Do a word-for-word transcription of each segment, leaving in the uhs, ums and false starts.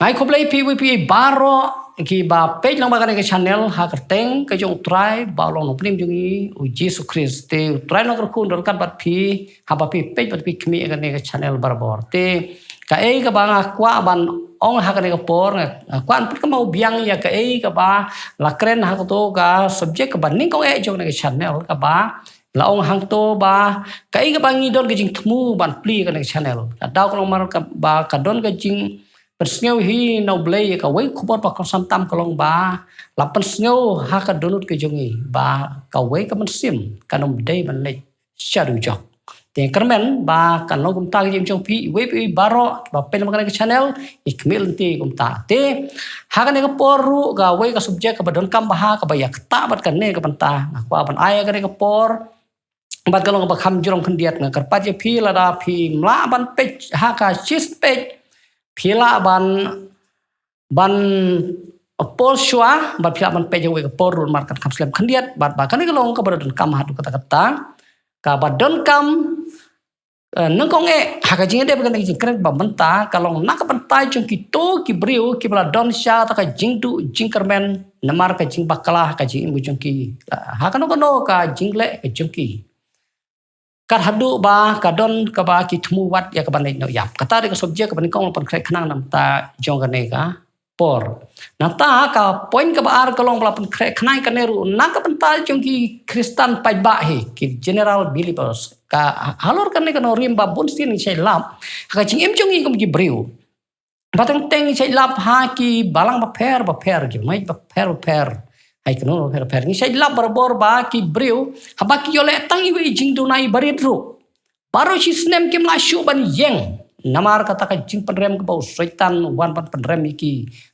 Ai khublei phi, phi baroh kiba peit lang ba kane ka channel ha ka kyrteng ka jong U Trai ba u Nongpynim jong ngi U Jisu Khrist. Te U Trai u nang kyrkhu ryngkat bad phi haba phi peit bad phi khmih ïa kane ka channel barabor. Te kaei kaba nga kwah ban ong ha kane ka por, nga kwah ban pynpaw biang ïa kaei kaba la kren ha kato ka subject kaba nyngkong eh jong kane ka channel, kaba la ong hangto ba kaei kaba ngi don ka jingthmu ban plie kane ka channel. Ka daw ka long namar ba ka don ka jingpynsngew hi na U Blei ïa kawei ka khubor ba kongsan tam, ka long ba la pynsngew ha ka dohnud ka jong ngi ba kawei ka mynsiem kan ym dei ban leit sha dujok. Te kyrmen ba kan long kumta ka jingim jong phi, iwei pa iwei baroh ba peit lang ba kane ka channel, i khmih lynti kumta. Te ha kane ka por ruh kawei ka subject kaba donkam bha, kaba ïaktah bad kane ka bynta, nga kwah ban ai ha kane ka por bad ka long kaba kham jrong khyndiat. Nga kyrpad ïa phi, lada phim lah ban peit ha ka shispah, phi lah ban, ban pause shuwa bad phi lah ban peit ha kawei ka por ruh namar kan kham slem khyndiat. Bad ba kane ka long kaba donkam haduh katta katta, kaba donkam, eh, nyngkong eh ha ka jingïadei bad kane ka jingkren ba mynta, ka long na ka bynta jong kito ki briew kiba la don sha kata ka jingduh jingkyrmen namar ka jingbakla ha ka jingim ka jong ki, ha kano kano ka jingleh ka jong ki. Kat haduh ba ka don kaba ki thmu wat ïa kaban leit noh ïap. Kata dei ka subject kaba nyngkong la pynkhreh khnang na ka bynta jong kane ka por. Nangta ka point kaba ar ka long ba la pynkhreh khnang kane ruh na ka bynta jong ki Khristan paidbah hi, ki general believers. Ka halor kane ka nongrim ba bun sien ngi shait lap ha ka jingim jong ngi kum ki briew. Ba teng teng ngi shait lap ha ki balang bapher bapher, ki bangeit bapher bapher, ha ki kynhun bapher bapher. Ngi shait lap barabor ba ki briew, haba ki ïoh leh tang iwei i jingduna iba rit ruh, baroh shi snem kim lah shuh ban ïeng namar kata ka jingpynrem kaba u Soitan u wan ban pynrem ïa ki.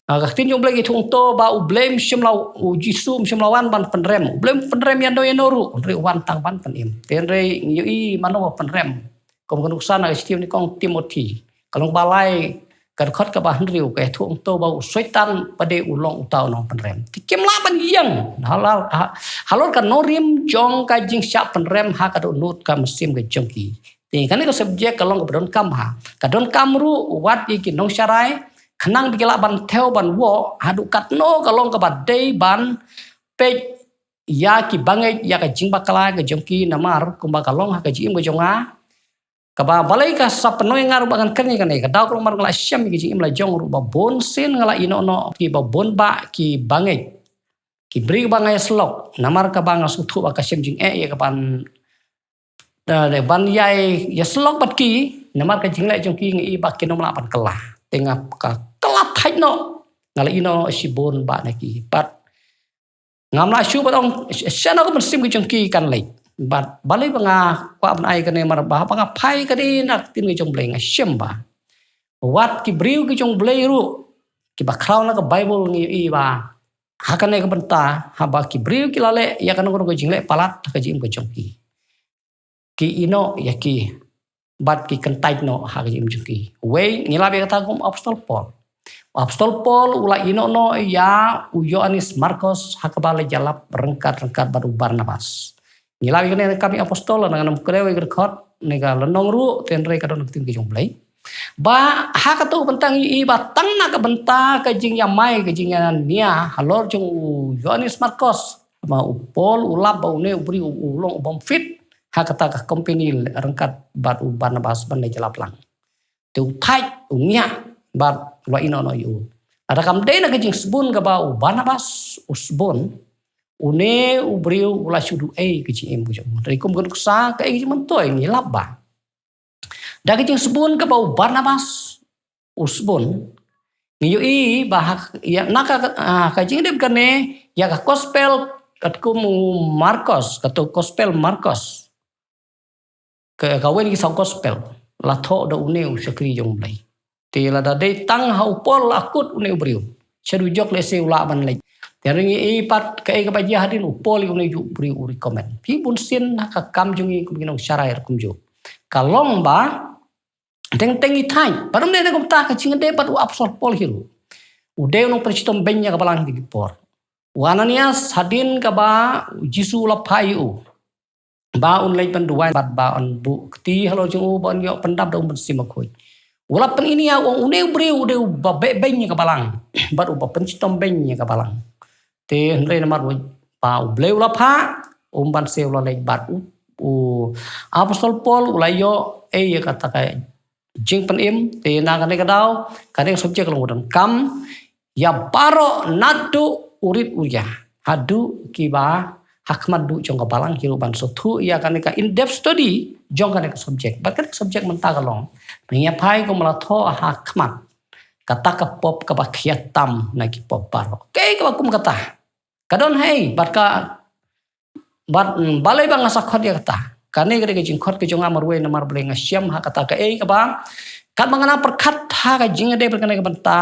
Ah, ka ktien jong U Blei ka ïathuh hangto ba U Blei um shym la, U Jisu um shym la wan ban pynrem. U Blei um pynrem ïano ïano ruh, hynrei u wan tang ban pynim. Te hynrei ngi ïohi mano ba pynrem. Kum ka nuksa na ka shithi u nyngkong Timothi, ka lynnong ba lai, ka dkhot kaba hynriew, ka ïathuh hangto ba u Soitan pat de u long uta u nongpynrem. Te kim lah ban ïeng halor, ha, halor ka nongrim jong ka jingshah pynrem ha ka dohnud ka mynsiem ka jong ki. Te kane ka subject ka long kaba donkam ha, ka donkam ruh wat ïa ki nongsharai, khnang ba ki lah ban thew ban wad haduh katno ka long kaba dei ban peit ïa ki bangeit ïa ka jingbakla ka jong ki, namar kumba ka long ha ka jingim ka jong nga, kaba balei ka sa pynlong ïa nga ruh ba ngan kren ïa kane. Ka daw ka long namar nga la shem ïa ka jingim la jong ruh ba bun sien nga la ïeh noh noh kiba bun bah ki bangeit, ki briew ba nga ïasyllok, namar kaba nga sngewthuh ba ka shem jingeh ïa kaban, da, da ban ïai ïasyllok bad ki, namar ka jingleh jong ki nga i ba kin ym lah ban kylla. Te nga ka kylla thait noh, nga la ïeh noh shibun bah na ki. Bad ngam lah shuh ban ong shano ka mynsiem ka jong ki kan leit. Bad balei ba nga kwah ban ai kane, namar ba haba nga phai kane na ka ktien ka jong U Blei nga shem ba wat ki briew ki jong U Blei ruh, kiba khraw na ka Baibl, ngi ïohi ba ha kane ka bynta, haba ki briew ki la leh ïa kano kano ka jingleh palat ha ka jingim ka jong ki, ki ïeh noh ïa ki bad ki kyntait noh ha ka jingim jong ki. Wei, ngi lap ïa kata kum u Apostol Paul. U Apostol Paul u la ïeh noh noh ïa u Ïoannis Markos ha kaba la ïalap ryngkat ryngkat bad u Barnabas. Ngi lap ïa kane na Kam ki Apostol, ngan ym kdew ïa ka dkhot, na ka lynnong ruh, te hynrei ka don ka ktien ka jong U Blei. Ba ha kato ka bynta ngi ïohi ba tang na ka bynta ka jingïamai, ka jingïania halor jong u Ïoannis Markos, ba u Paul u lap ba une u briew u long u bym fit ha kata ka company ryngkat bad u Barnabas ban leit ïalap lang. Te u thait, u ngiah, bad u la ïeh noh noh ïa u. Lada kam dei na ka jingsbun kaba u Barnabas u sbun, une u briew u la shu duh ei ka jingim ka jong u. Te kum ka nuksa, kaei ka jingmyntoi ngi lap ba da ka jingsbun kaba u Barnabas u sbun, ngi ïohi ba ha, ïa, na ka, ah, ka jingdep kane, ïa ka gospel katkum u Markos, kato gospel Markos, ka, kawei na ki saw gospel, la thoh da une u shakri jong U Blei. Te lada dei tang ha u Paul la kut une u briew, sha dujok lehse u lah ban leit. Te ngi ïohi pat kaei kaba jia hadien, u Paul ïa une u briew u recommend. Phi, bun sien ha ka kam jong ngi kum ki nongsharai ruh kumjuh. Ka long ba teng teng ngi thait. Bad ym dei na kumta, ka jingïadei bad u Apostol Paul hi ruh, u dei u nongpynshitom beiñ ïa ka balang ha kine ki por. U Ananias, hadien kaba u Jisu u la phah ïa u ba un leit ban duwai bad ba un buh kti halor jong u ba un ïoh pyndap da u Mynsiem Bakhuid, U la pyni ïa u ong une u briew u dei uba beh beiñ ïa ka balang. Bad uba pynshitom beiñ ïa ka balang. Te hynrei namar u ba U Blei u la phah, um ban sa u la leit bad u, u apostol Paul u la ïoh ei ïa kata ka jingpynim, te na kane ka daw, kane ka subject ka long u donkam ïa baroh naduh u rit u ria haduh kiba ha khmat duh jong ka balang, ki ruh ban sngewthuh ïa kane ka in-depth study jong kane ka subject. Bad kane ka subject mynta ka long, ngi ïa phai kum la thoh ha khmat, kata ka pop kaba khia tam na ki pop baroh. Kaei kaba kum kata? Ka don haei, bad ka, bad, mm, balei ba nga sa khot ïa kata? Kane ka dei ka jingkhot ka jong nga marwei namar balei nga shem ha kata kaei kaba, katba nga nang pyrkhat ha ka jingïadei bad kane ka bynta,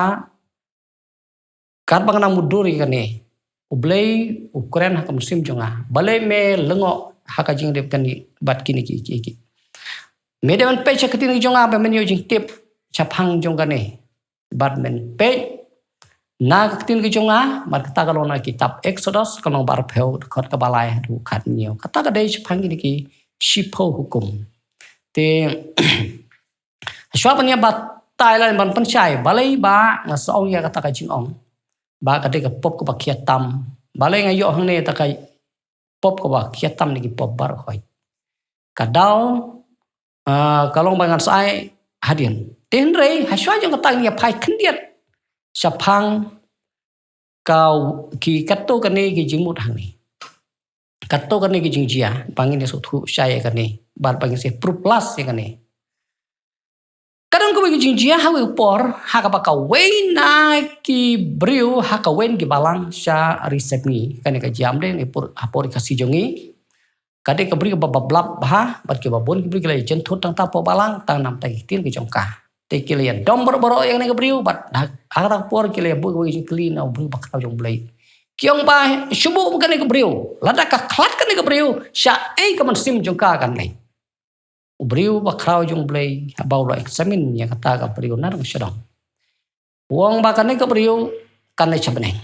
katba nga nang mutdur ïa kane, U Blei u kren ha ka mynsiem jong nga. Balei me lyngngoh ha ka jingïadei bad kane, bad kine ki, ki, ki. Me dei ban peit sha ka ktien ka jong nga ba men ïoh jingtip shaphang jong kane. Bad men peit na ka ktien ka jong nga, bad kata ka long na kitab Exodus, ka lynnong ba arphew, dkhot kaba lai haduh khathynñiew. Kata ka dei shaphang kine ki shiphew hukum. Te, shuwa ban ïa batai lane ban pynshai, balei ba nga sa ong ïa kata ka jingong ba ka dei ka pop kaba khia tam? Balei nga ïoh hangne kata ka pop kaba khia tam na ki pop baroh khoit? Ka daw, ah, ka long ba ngan sa ai hadien. Te hynrei, ha shuwa jong kata ngin ïa phai khyndiat shaphang ka, ki katto katne ki jingmut hangne. Katto katne ki jingjia, ba ngin ïa sngewthuh shai ïa kane, bad ba ngin sa proof plus ïa kane. Ka don kawei ka jingjia ha kawei ka por, ha kaba kawei na ki briew ha kawei na ki balang sha ri Sepngi. Kane ka jia ym dei ha por, ha por Khasi jong ngi. Ka dei ka briew kaba bablap bha, bad kiba bun ki briew ki la ïa jynthut tang ha pop balang, tang namar ki ktien ki jong ka. Te ki la ïa dom baroh baroh ïa kane ka briew, bad ha, ha kata ka por ki la ïa buh kawei ka jingkylli na u briew bakhraw jong U Blei. Ki ong ba shu buh kane ka briew, lada ka khlad kane ka briew, sha ei ka mynsiem jong ka kan leit. U briew bakhraw jong U Blei, haba u la examine ïa kata ka briew na dong sha dong, u ong ba kane ka briew kan leit sha bneng.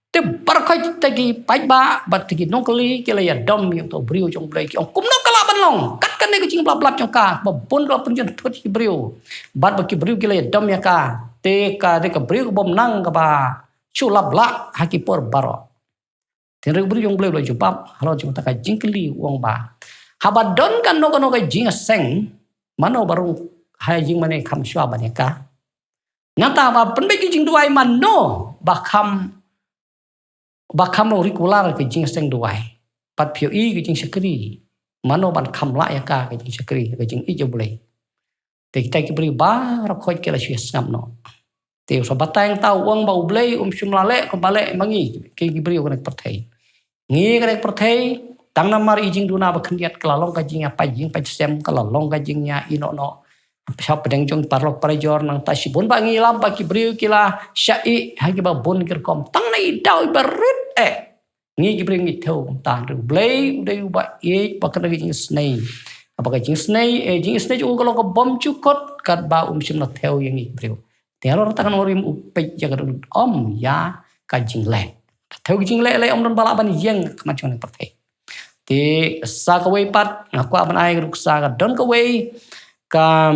Te baroh khoit kita ki paidbah bad kita ki nongkylli ki la ïa dom ïa uto u briew jong U Blei, ki ong kumno ka lah ban long kat kane ka jingïablap jong ka, ba bun ka la pynjynthut ïa ki briew. Bad ba ki briew ki la ïa dom ïa ka. Te ka dei ka briew ka bym nang kaba shu lap lah ha ki por baroh. Te hynrei u briew jong U Blei u la jubab halor jong kata ka jingkylli, u ong ba haba don kano kano ka jingïaseng, mano ba rung ha ïing mane kham shuwa ban ïa ka? Nangta ba pynbeit ki jingduwai, mano ba kham, ba kham long regular ka jingïaseng duwai? Bad phi ïohi ka jingshakri, mano ban kham lah ïa ka ka jingshakri, ka jingïeit ïa U Blei? Te kita ki briew baroh khoit ki la shu ïa sngap noh. Te u sa batai hangta, u ong ba U Blei um shym la leh kumba leh ma ngi ki, ki briew kane ka pyrthei. Ngi kane ka pyrthei, tang namar i jingduna ba khyndiat ka la long ka jingïapait ïing pait sem, ka la long ka jingïa ïeh noh noh. Sha pdeng jong paralok parajor, nangta shibun ba ngi lap ba ki briew ki la shah ïeh ha kiba bun ki rukom. Tang na i daw iba rit eh, ngi ki briew ngi thew kumta. Hynrei U Blei u dei uba ïeit, ba ka dei ka jingisynei. Haba ka jingisynei, eh, jingisynei jong u ka long ka bym jukut, katba um shym la thew ïa ngi ki briew. Te halor kata ka nongrim u peit ïa ka dohnud, ym ïa ka jingleh. Thew ka jingleh lei ym don ba lah ban ïeng ha khmat jong kane ka pyrthei. Te sa kawei pat nga kwah ban ai ruh sa ka don kawei ka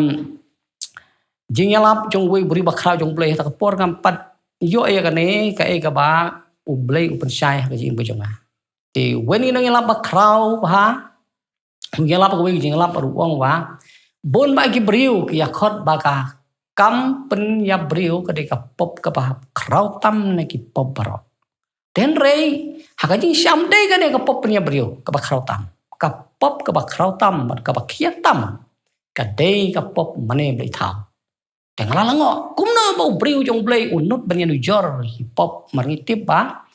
jingïalap jong uwei u briew bakhraw jong U Blei ha kata ka por, ngam pat ïoh ïa kane kaei kaba U Blei u pynshai ha ka jingim ka jong nga. Te uwei u nongïalap bakhraw bha u ïalap kawei ka jingïalap, u ong ba bun bah ki briew ki ïakhot ba ka kam pynïap briew ka dei ka pop kaba khraw tam na ki pop baroh. Te hynrei ha ka jingshisha ym dei kane ka pop pynïap briew kaba khraw tam. Ka pop kaba khraw tam bad kaba khia tam ka dei ka pop mane blei thaw. Te nga la lyngngoh kumno ba u briew jong U Blei u nud ban ïanujor ïa ki pop, namar ngi tip ba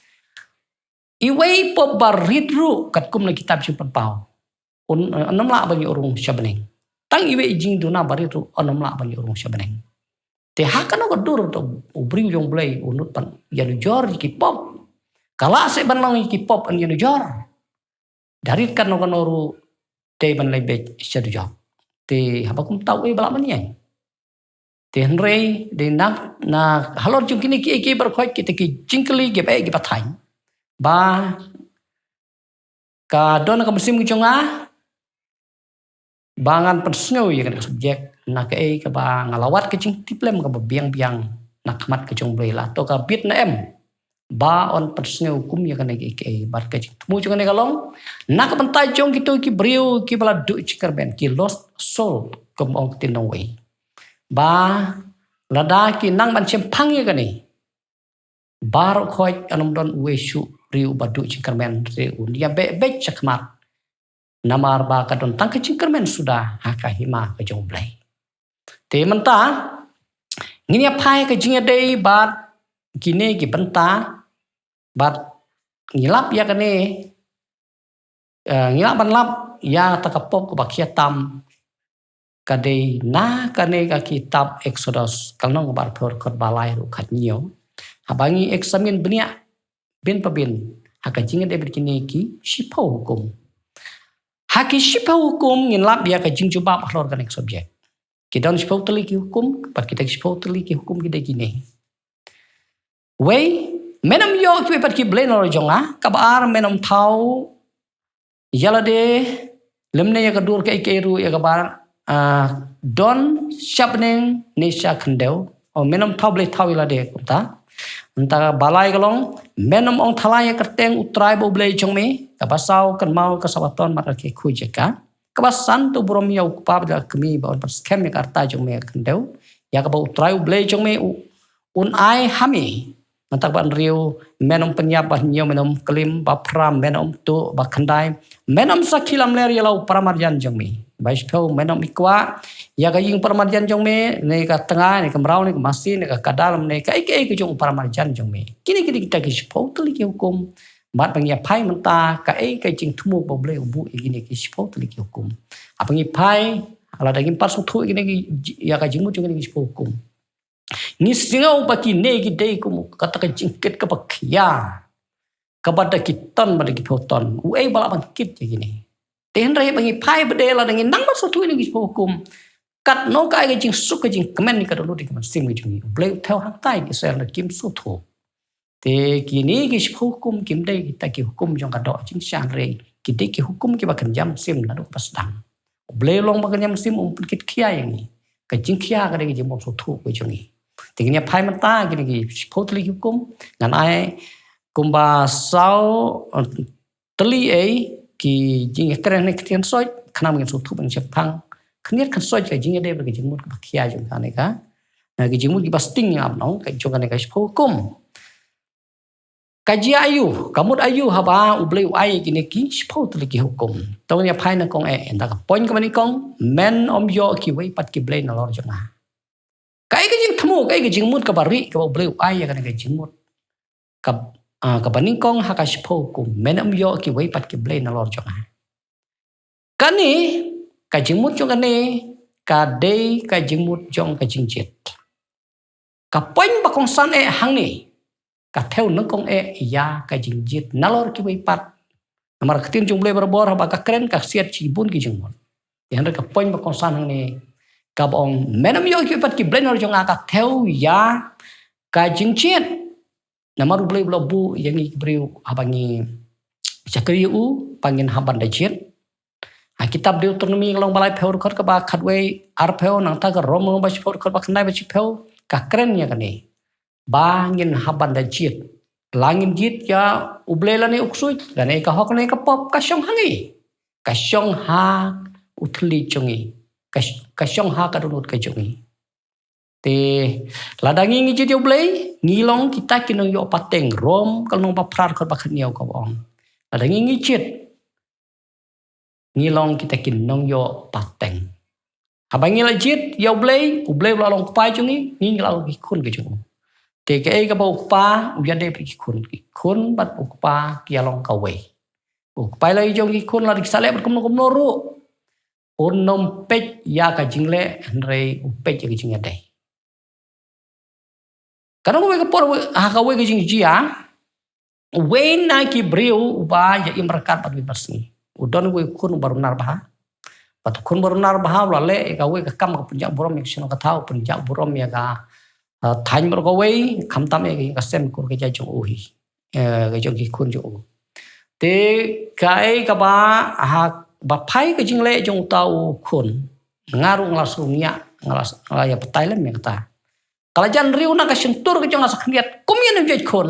iwei i pop barit ruh, katkum na kitab Jingpynpaw, un, un ym lah ban ïoh rung sha bneng. Tang iwei i jingduna barit ruh un ym lah ban ïoh rung sha bneng. Te ha kano ka dur te u briew jong U Blei u nud ban ïanujor ïa ki pop? Ka lah seh ban long ïa ki pop yn ïanujor. Da rit kano kano ruh dei ban leit beit sha dujok. Te haba kumta uei ba lah ban ïeng? Te hynrei dei na, na halor jong kine kiei kiei baroh khoit, kita ki jingkylli kiba eh kiba thaiñ, ba ka don ha ka mynsiem ka jong nga ba ngan pynsngew ïa kane ka subject na kaei kaba nga la wad ka jingtiplem kaba biang biang na khmat ka jong U Blei, la to ka bit ne em ba yn pynsngew hukum ïa kane kaei kaei. Bad ka jingthmu jong kane ka long, na ka bynta jong kito ki briew kiba la duh jingkyrmen, ki lost soul, kum ong ka ktien nongwei, ba lada ki nang ban shemphang ïa kane, baroh khoit kan ym don uwei shuh briew ba duh jingkyrmen, te un ïa beh beh sha khmat, namar ba ka don tang ka jingkyrmen suda ha ka hima ka jong U Blei. Te mynta ngin ïa phai ka jingïadei bad kine ki bynta, bad ngi lap ïa kane, eh, ngi lap ban lap ïa kata ka pop kaba khia tam, ka dei na kane ka kitab Exodus, ka lynnong kaba arphew, dkhot ba lai ruh khathynñiew. Haba ngi examine bniah bin pa bin ha ka jingïadei bad kine ki shiphew hukum. Ha ki shiphew hukum ngin lap ïa ka jingjubab halor kane ka subject. Ki don shiphew tylli ki hukum, bad kita ki shiphew tylli ki hukum ki dei kine. Wei, men ym ïoh kiwei pat ki blei nalor jong nga. Kaba ar, men ym thaw ïa lade lymne ïa ka dur kaei kaei ruh ïa kaba, ah, don sha bneng ne sha khyndew. O, men ym thaw blei thaw ïa lade, kumta. Mynta kaba lai ka long, men ym ong thala ïa ka kyrteng U Trai ba U Blei jong me. Kaba saw, kynmaw ka Sabaton bad ka khie khuid jong ka. Kaba san, to burom ïa u kpa bad ïa ka kmie, ba un pynskhem ïa ka rta jong me ha khyndew, ïa kaba U Trai U Blei jong me u, un ai ha me. Mynta kaba hynriew, men ym pynïap, ba hynñiew, men ym klim, ba phra, men ym tuh, ba khyndai, men ym sakhi lamler ïa la u paramarjan jong me. Ba shiphew, men ym ïkwah ïa ka ïing paramarjan jong me, ne ka tnga, ne ka mraw, ne ka masi, ne ka kada, ne kaei kaei ka jong u paramarjan jong me. Kine, kine kita ki shiphew tylli ki hukum. Bad ba ngi ïa phai mynta kaei ka jingthmu ba U Blei u buh ïa kine ki shiphew tylli ki hukum. Haba ngi phai, lada ngim pat sngewthuh ïa kine ki, ïa ka jingmut jong kine ki shiphew hukum, ngi sngew ba kine ki dei kum kata ka jingkit kaba khia, kaba da ki ton bad da ki phew ton. Uei ba lah ban kit ïa kine? Te hynrei ba ngi phai ba dei lada ngi nang ban sngewthuh ïa kine ki shiphew hukum, katno ka ai ka jingsuk ka jingkmen ïa ka dohnud ïa ka mynsiem ka jong ngi. U Blei u thew hangtai, Israel ruh kim sngewthuh. Te kine ki shiphew hukum kim dei kita ki hukum jong ka doh jingshisha, hynrei ki dei ki hukum kiba kynja mynsiem naduh kaba sdang. U Blei u long ba kynja mynsiem, um pynkit khia ïa ngi. Ka jingkhia ka dei ka jingbym sngewthuh ka jong ngi. Te ngin ïa phai mynta kine ki shiphew tylli ki hukum, ngan ai kumba saw, eh, tylli ei ki jingïakren ne ki ktien soit, khnang ba ngin sngewthuh ban shemphang khyndiat khynsoit ka jingïadei bad ka jingmut kaba khia jong kane ka, na ka jingmut kiba sting ïa ngi, ka jong kane ka shiphew hukum. Ka jia aïu, ka mut aïu haba U Blei u ai kine ki shiphew tylli ki hukum? To ngin ïa phai nyngkong eh, ynda ka point kaba nyngkong, men ym ïoh kiwei pat ki blei nalor jong nga. Kaei ka jingthmu, kaei ka jingmut kaba rieh kaba U Blei u ai ïa kane ka jingmut? Ka, ah, kaba nyngkong ha ka shiphew hukum, men ym ïoh kiwei pat ki blei nalor jong nga. Kane, ka jingmut jong kane ka dei ka jingmut jong ka jingjied. Ka point ba kongsan eh hangne, ka thew nyngkong eh ïa ka jingjied nalor kiwei pat. Namar ka ktien jong U Blei barabor haba ka kren ka siat shibun ki jingmut. Te hynrei ka point ba kongsan hangne, kaba ong men ym ïoh kiwei pat ki blei nalor jong nga, ka thew ïa ka jingjied. Namar U Blei u la buh ïa ngi ki briew haba ngi shakri ïa u, ba ngin hap ban da jied. Ha kitab Deuteronomi ka lynnong ba laiphew, dkhot kaba khatwei, arphew, nangta ka Rom lynnong ba shiphew, dkhot ba khyndai bad shiphew, ka kren ïa kane, ba ngin hap ban da jied. La ngin jied ïa U Blei lane u ksuid, lane ka hok lane ka pop, ka shong ha ngi. Ka shong ha u thylliej jong ngi. Ka sh-, ka shong ha ka dohnud ka jong ngi. Te lada ngi ngi jied ïa U Blei, ngi long kita ki nongïoh pateng. Rom ka lynnong ba phra, dkhot ba khathynñiew kaba ong, lada ngi ngi jied, ngi long kita ki nongïoh pateng. Haba ngi la jied ïa U Blei, U Blei u la long u Kpa jong ngi, ngi ngi la long ki khun ki jong u. Te kaei kaba u Kpa u ïadei bad ki khun, ki khun bad u Kpa ki ïa long kawei. U Kpa u la ïa jong ki khun, lada ki sah leh bad kumno kumno ruh, un ym peit ïa ka jingleh, hynrei u peit ïa ka jingïadei. Ka don kawei ka por, ha kawei ka jingjia, uwei na ki briew uba ïa im ryngkat bad uwei barsngi. U don uwei u khun uba runar bha. Bad u khun uba runar bha u la leh ïa kawei ka kam ka pynjah burom ïa ka shnong ka thaw, pynjah burom ïa ka, eh, thaiñ baroh kawei, khamtam ïa ka sem kur ka jait jong u hi. Eh, ka jong ki khun jong u. Te kaei kaba, ha, ba phai ka jingleh jong uta u khun, Nga ruh nga la sngew ngiah, nga la, nga la ïa batai lem ïa kata. Ka la jan riew na ka shyntur ka jong nga sa khyndiat, kum ïa u jait khun,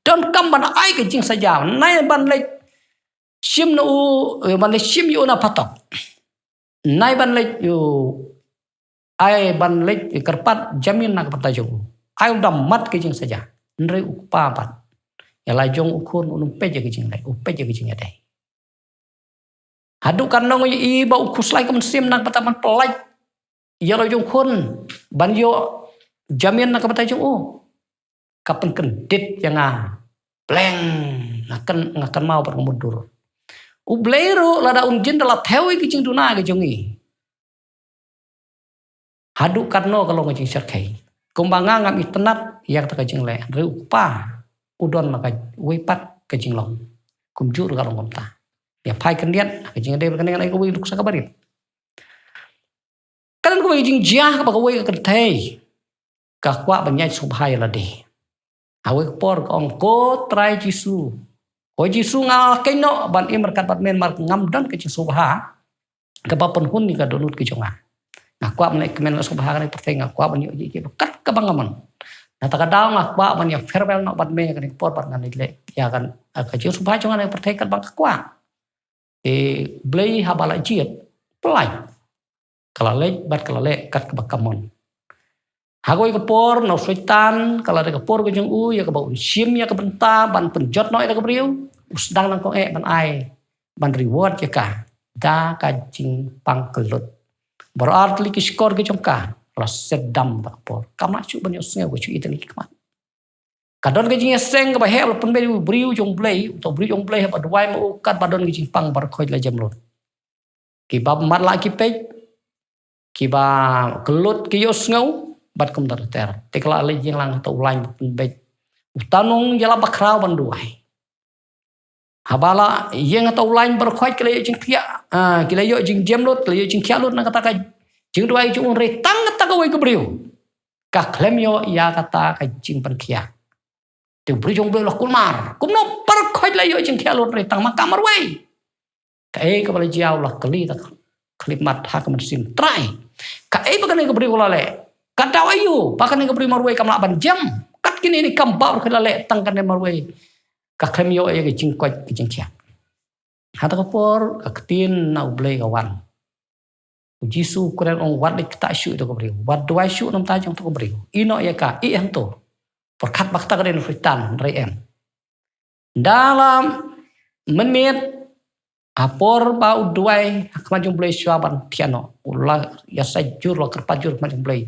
donkam ban ai ka jingsaja, nai ban leit shim na u, eh, ban leit shim ïa u na phatok. Nai ban leit ïa u, ai ban leit kyrpad jamin na ka bynta jong u. Ai u da mat ka jingsaja. Hynrei u kpa pat, ïa la jong u khun un ym peit ïa ka jingleh, u peit ïa ka jingïadei. Haduh katno ngi ïohi ba u khuslai ka mynsiem na ka bynta ban pyllait ïa la jong u khun ban ïoh jamin na ka bynta jong u. Ka pynkyndit ïa nga. Pleng, nga kyn, nga kynmaw bad nga mutdur. U Blei ruh lada un jin da la thew ïa ka jingduna ka jong ngi, haduh katno ka long ka jingshyrkhei. Kumba nga ngam itynnad ïa kata ka jingleh, hynrei u kpa u don ma kawei pat ka jinglong. Kumjuh ruh ka long kumta. Ïa phai khyndiat ka jingïadei bad kane, kane kawei nuksa kaba rit. Ka don kawei ka jingjia kaba kawei ka kynthei ka kwah ban ïaid sngewbha ïa lade. Ha kawei ka por ka ong, "Ko Trai Jisu, ko Jisu, nga la kynnoh ban im ryngkat bad me namar ngam don ka jingsngewbha kaba pynhun ïa ka dohnud ka jong nga. Nga kwah ban leh kmen, leh sngewbha ha kane ka pyrthei, nga kwah ban ïoh jingïeit kat kaba nga mon. Na kata ka daw nga kwah ban ïa farewell noh bad me ha kane ka por bad ngan leit leh ïa ka, ka jingsngewbha jong nga ha kane ka pyrthei kat ba nga kwah." Te Blei haba la jied, pyllait. Ka la leit bad ka la leh kat kaba ka mon. Ha kawei ka por na u Soitan, ka la dei ka por ka jong u ïa kaba un shim ïa ka bynta ban pynjot noh ïa ka briew. U sdang nangkong eh ban ai, ban reward ïa ka da ka jingpang kyllut. Baroh ar tylli ki shkor ki jong ka la set dam bad ka por. Kam lah shuh ban ïohsngew, ka shu ïeit ki khmat. Ka don ka jingïaseng kaba heh ba la pynbeit u briew jong Blei, uta u briew jong Blei haba duwai ma u katba don ka jingpang baroh khoit la jem lut. Kiba matlah ki peit, kiba kyllut ki ïohsngew, bad kumta ter ter. Te ka la leit ïeng lang ha uta u lain ba pynbeit. Uta u nongïalap bakhraw ban duwai. Haba la ïeng ha uta u lain baroh khoit ki la ïoh jingkhiah, ah, ki la ïoh jingjem lut, ki la ïoh jingkhiah lut na kata ka jingduwai jong u, hynrei tang kata kawei ka briew ka khlem ïoh ïa kata ka jingpynkhiah. Te u briew jong Blei u la kulmar. Kumno baroh khoit la ïoh jingkhiah lut hynrei tang ma ka marwei? Kaei kaba la jia? U la kylli da ka khyllipmat ha ka mynsiem, "Trai, kaei ba kane ka briew ka la leh? Ka daw aïu ba kane ka briew marwei kam lah ban jem? Kat kine ki kam baroh ka la leh, tang kane marwei ka khlem ïoh ïa ka jingkoit ka jingkhiah." Ha kata ka por ka ktien na u Blei ka wan. U Jisu u kren, ong, "Wat leit ktah shuh ïa uta ka briew. Wat duwai shuh namar uta ka briew. Ïehnoh ïa ka, ïeh hangto. Pyrkhat ba kata ka dei na u Soitan, hynrei em." Ynda la mynmiet, ha por ba u duwai ha khmat jong u Blei shuwa ban thiah noh, u la ïasaid jur, la kyrpad jur ha khmat jong u Blei,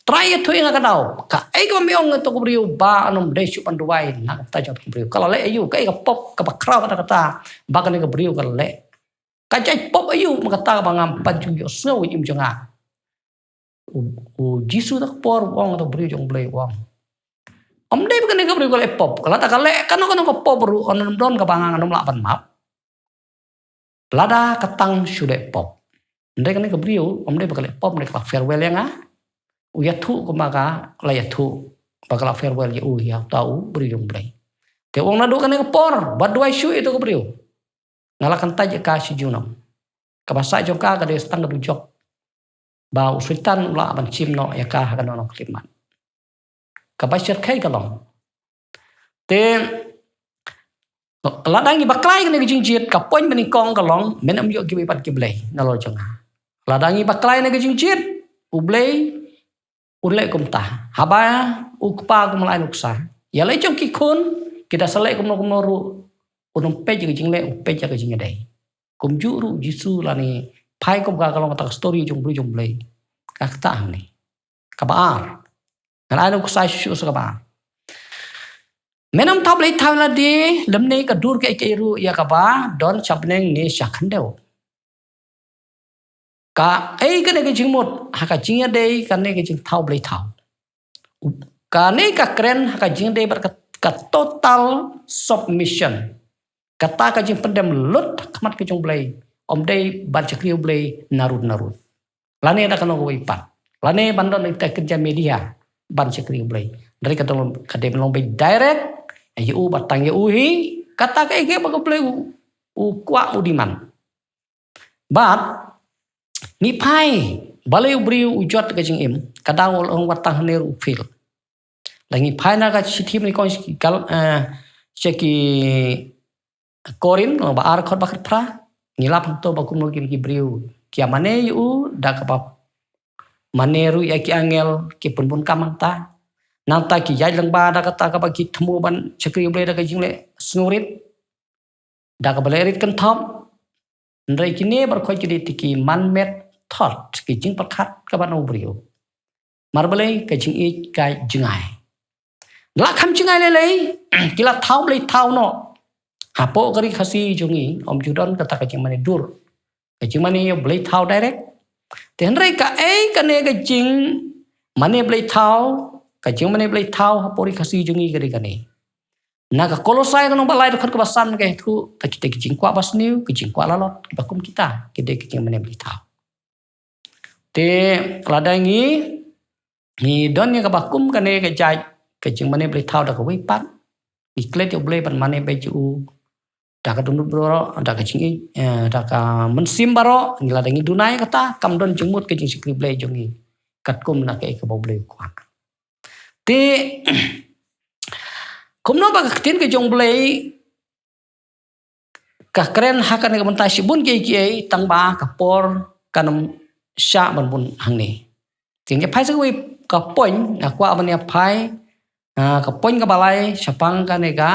"Trai, ïathuh ïa nga ka daw. Kaei kaba me ong ïa uta ka briew ba un ym dei shuh ban duwai na ka bynta jong uta ka briew? Ka la leh aïu? Kaei ka pop kaba khraw kata kata ba kane ka briew ka la leh? Ka jait pop aïu ma kata ba ngam pat ju ïohsngew ïa ka im jong nga?" U, u Jisu ha kata ka por u ong ha uta u briew jong u Blei, u ong, "Ym dei ba kane ka briew ka leh pop. Ka lada ka leh kano kano ka pop ruh, un ym don kaba nga, ngan ym lah ban map lada ka tang shu leh pop. Hynrei kane ka briew ym dei ba ka leh pop, hynrei ka la farewell ïa nga." U ïathuh kumba ka la ïathuh ba ka la farewell ïa u, ïa uta u briew jong u Blei. Te u ong, "Naduh kane ka por, wat duwai shuh ïa uta ka briew. Nga la kyntait ïa ka shi junom. Kaba sah jong ka ka dei tang ka dujok ba u Soitan u lah ban shim noh ïa ka ha kano kano ka khyllipmat." Kaba shyrkhei ka long, te lada ngi bakla ïa kane ka jingjied, ka point ba nyngkong ka long, men ym ïoh kiwei pat ki blei na la jong nga. Lada ngi bakla ïa kane ka jingjied, u Blei un leh kumta. Haba u kpa kum la ai nuksa, ïa la jong ki khun ki da sa leh kumno kumno ruh, un ym peit ïa ka jingleh, un peit ïa ka jingïadei. Kumjuh ruh u Jisu lane phai kum ka, ka long kata ka story jong u briew jong u Blei. Ka kata hangne. Kaba ar. Ngan ai nuksa shuh shuh sa kaba ar. Men ym thaw blei thaw ïa lade lymne ka dur kaei kaei ruh ïa kaba don sha bneng ne sha khyndew. Kaei kane ka jingmut ha ka jingïadei, kane ka jingthaw blei thaw. Kane ka kren ha ka jingïadei bad ka, ka total submission. Kata ka jingpyndem lut ha khmat ka jong u Blei. Ym dei ban shakri u Blei narud narud. Lane da kano kawei pat. Lane ban don ïa ka kynja media ban shakri u Blei. Hynrei ka dei, ka dei ban long beit direct ïa u, ba tang ïa u hi kata kaei kaei ba ka Blei u, u kwah, u demand. Bad ngi phai Balei u briew u jot ka jingim, ka daw long wat tang hynrei u fail. Lada ngi phai na ka shithi mane kong sha ki Gal, eh, sha ki Korinth, lynnong ba ar, dkhot ba khatphra, ngi lap hangto ba kumno ki, ki briew ki ïa mane ïa u da kaba mane ruh ïa ki angel, ki pynbun kam hangta. Nangta ki ïaid lyngba da kata kaba ki thmu ban shakri U Blei da ka jingleh sngewrit, da kaba leh rit kynthoh. Hynrei kine baroh khoit ki dei ki man-made thought, ki jingpyrkhat kaba na u briew. Namar balei? Ka jingïeit ka jngai. La kham jngai lei lei, ki la thaw blei thaw noh. Hapoh ka ri Khasi jong ngi, ym ju don kata ka jingmane dur, ka jingmane ïa u blei thaw direct. Te hynrei kaei kane ka jingmane blei thaw, ka jingmane blei thaw hapoh ri Khasi jong ngi ka dei kane. Na ka Kolosai ka lynnong ba lai, dkhot kaba san ka ïathuh, ta kita ki jingkwah basniew, ki jingkwah lalot, kiba kum kita, ki dei ki jingmane blei thaw. Te lada ngi, ngi don ïa kaba kum kane ka jait, ka jingmane blei thaw da kawei pat, ngi klet ïa U Blei ban mane beit ïa u da ka dohnud baroh, da ka jingïeit, eh, da ka mynsiem baroh, ngi, lada ngi duna ïa kata, kam don jingmut ka jingshakri Blei jong ngi katkum na kaei kaba U Blei u kwah. Te kumno ba ka ktien ka jong U Blei ka kren ha kane ka bynta shibun kiei kiei, tangba ka por kan ym shah ban bun hangne. Te ngi phai sa kawei ka point, nga kwah ban ïa phai, ah, ka point kaba lai shaphang kane ka,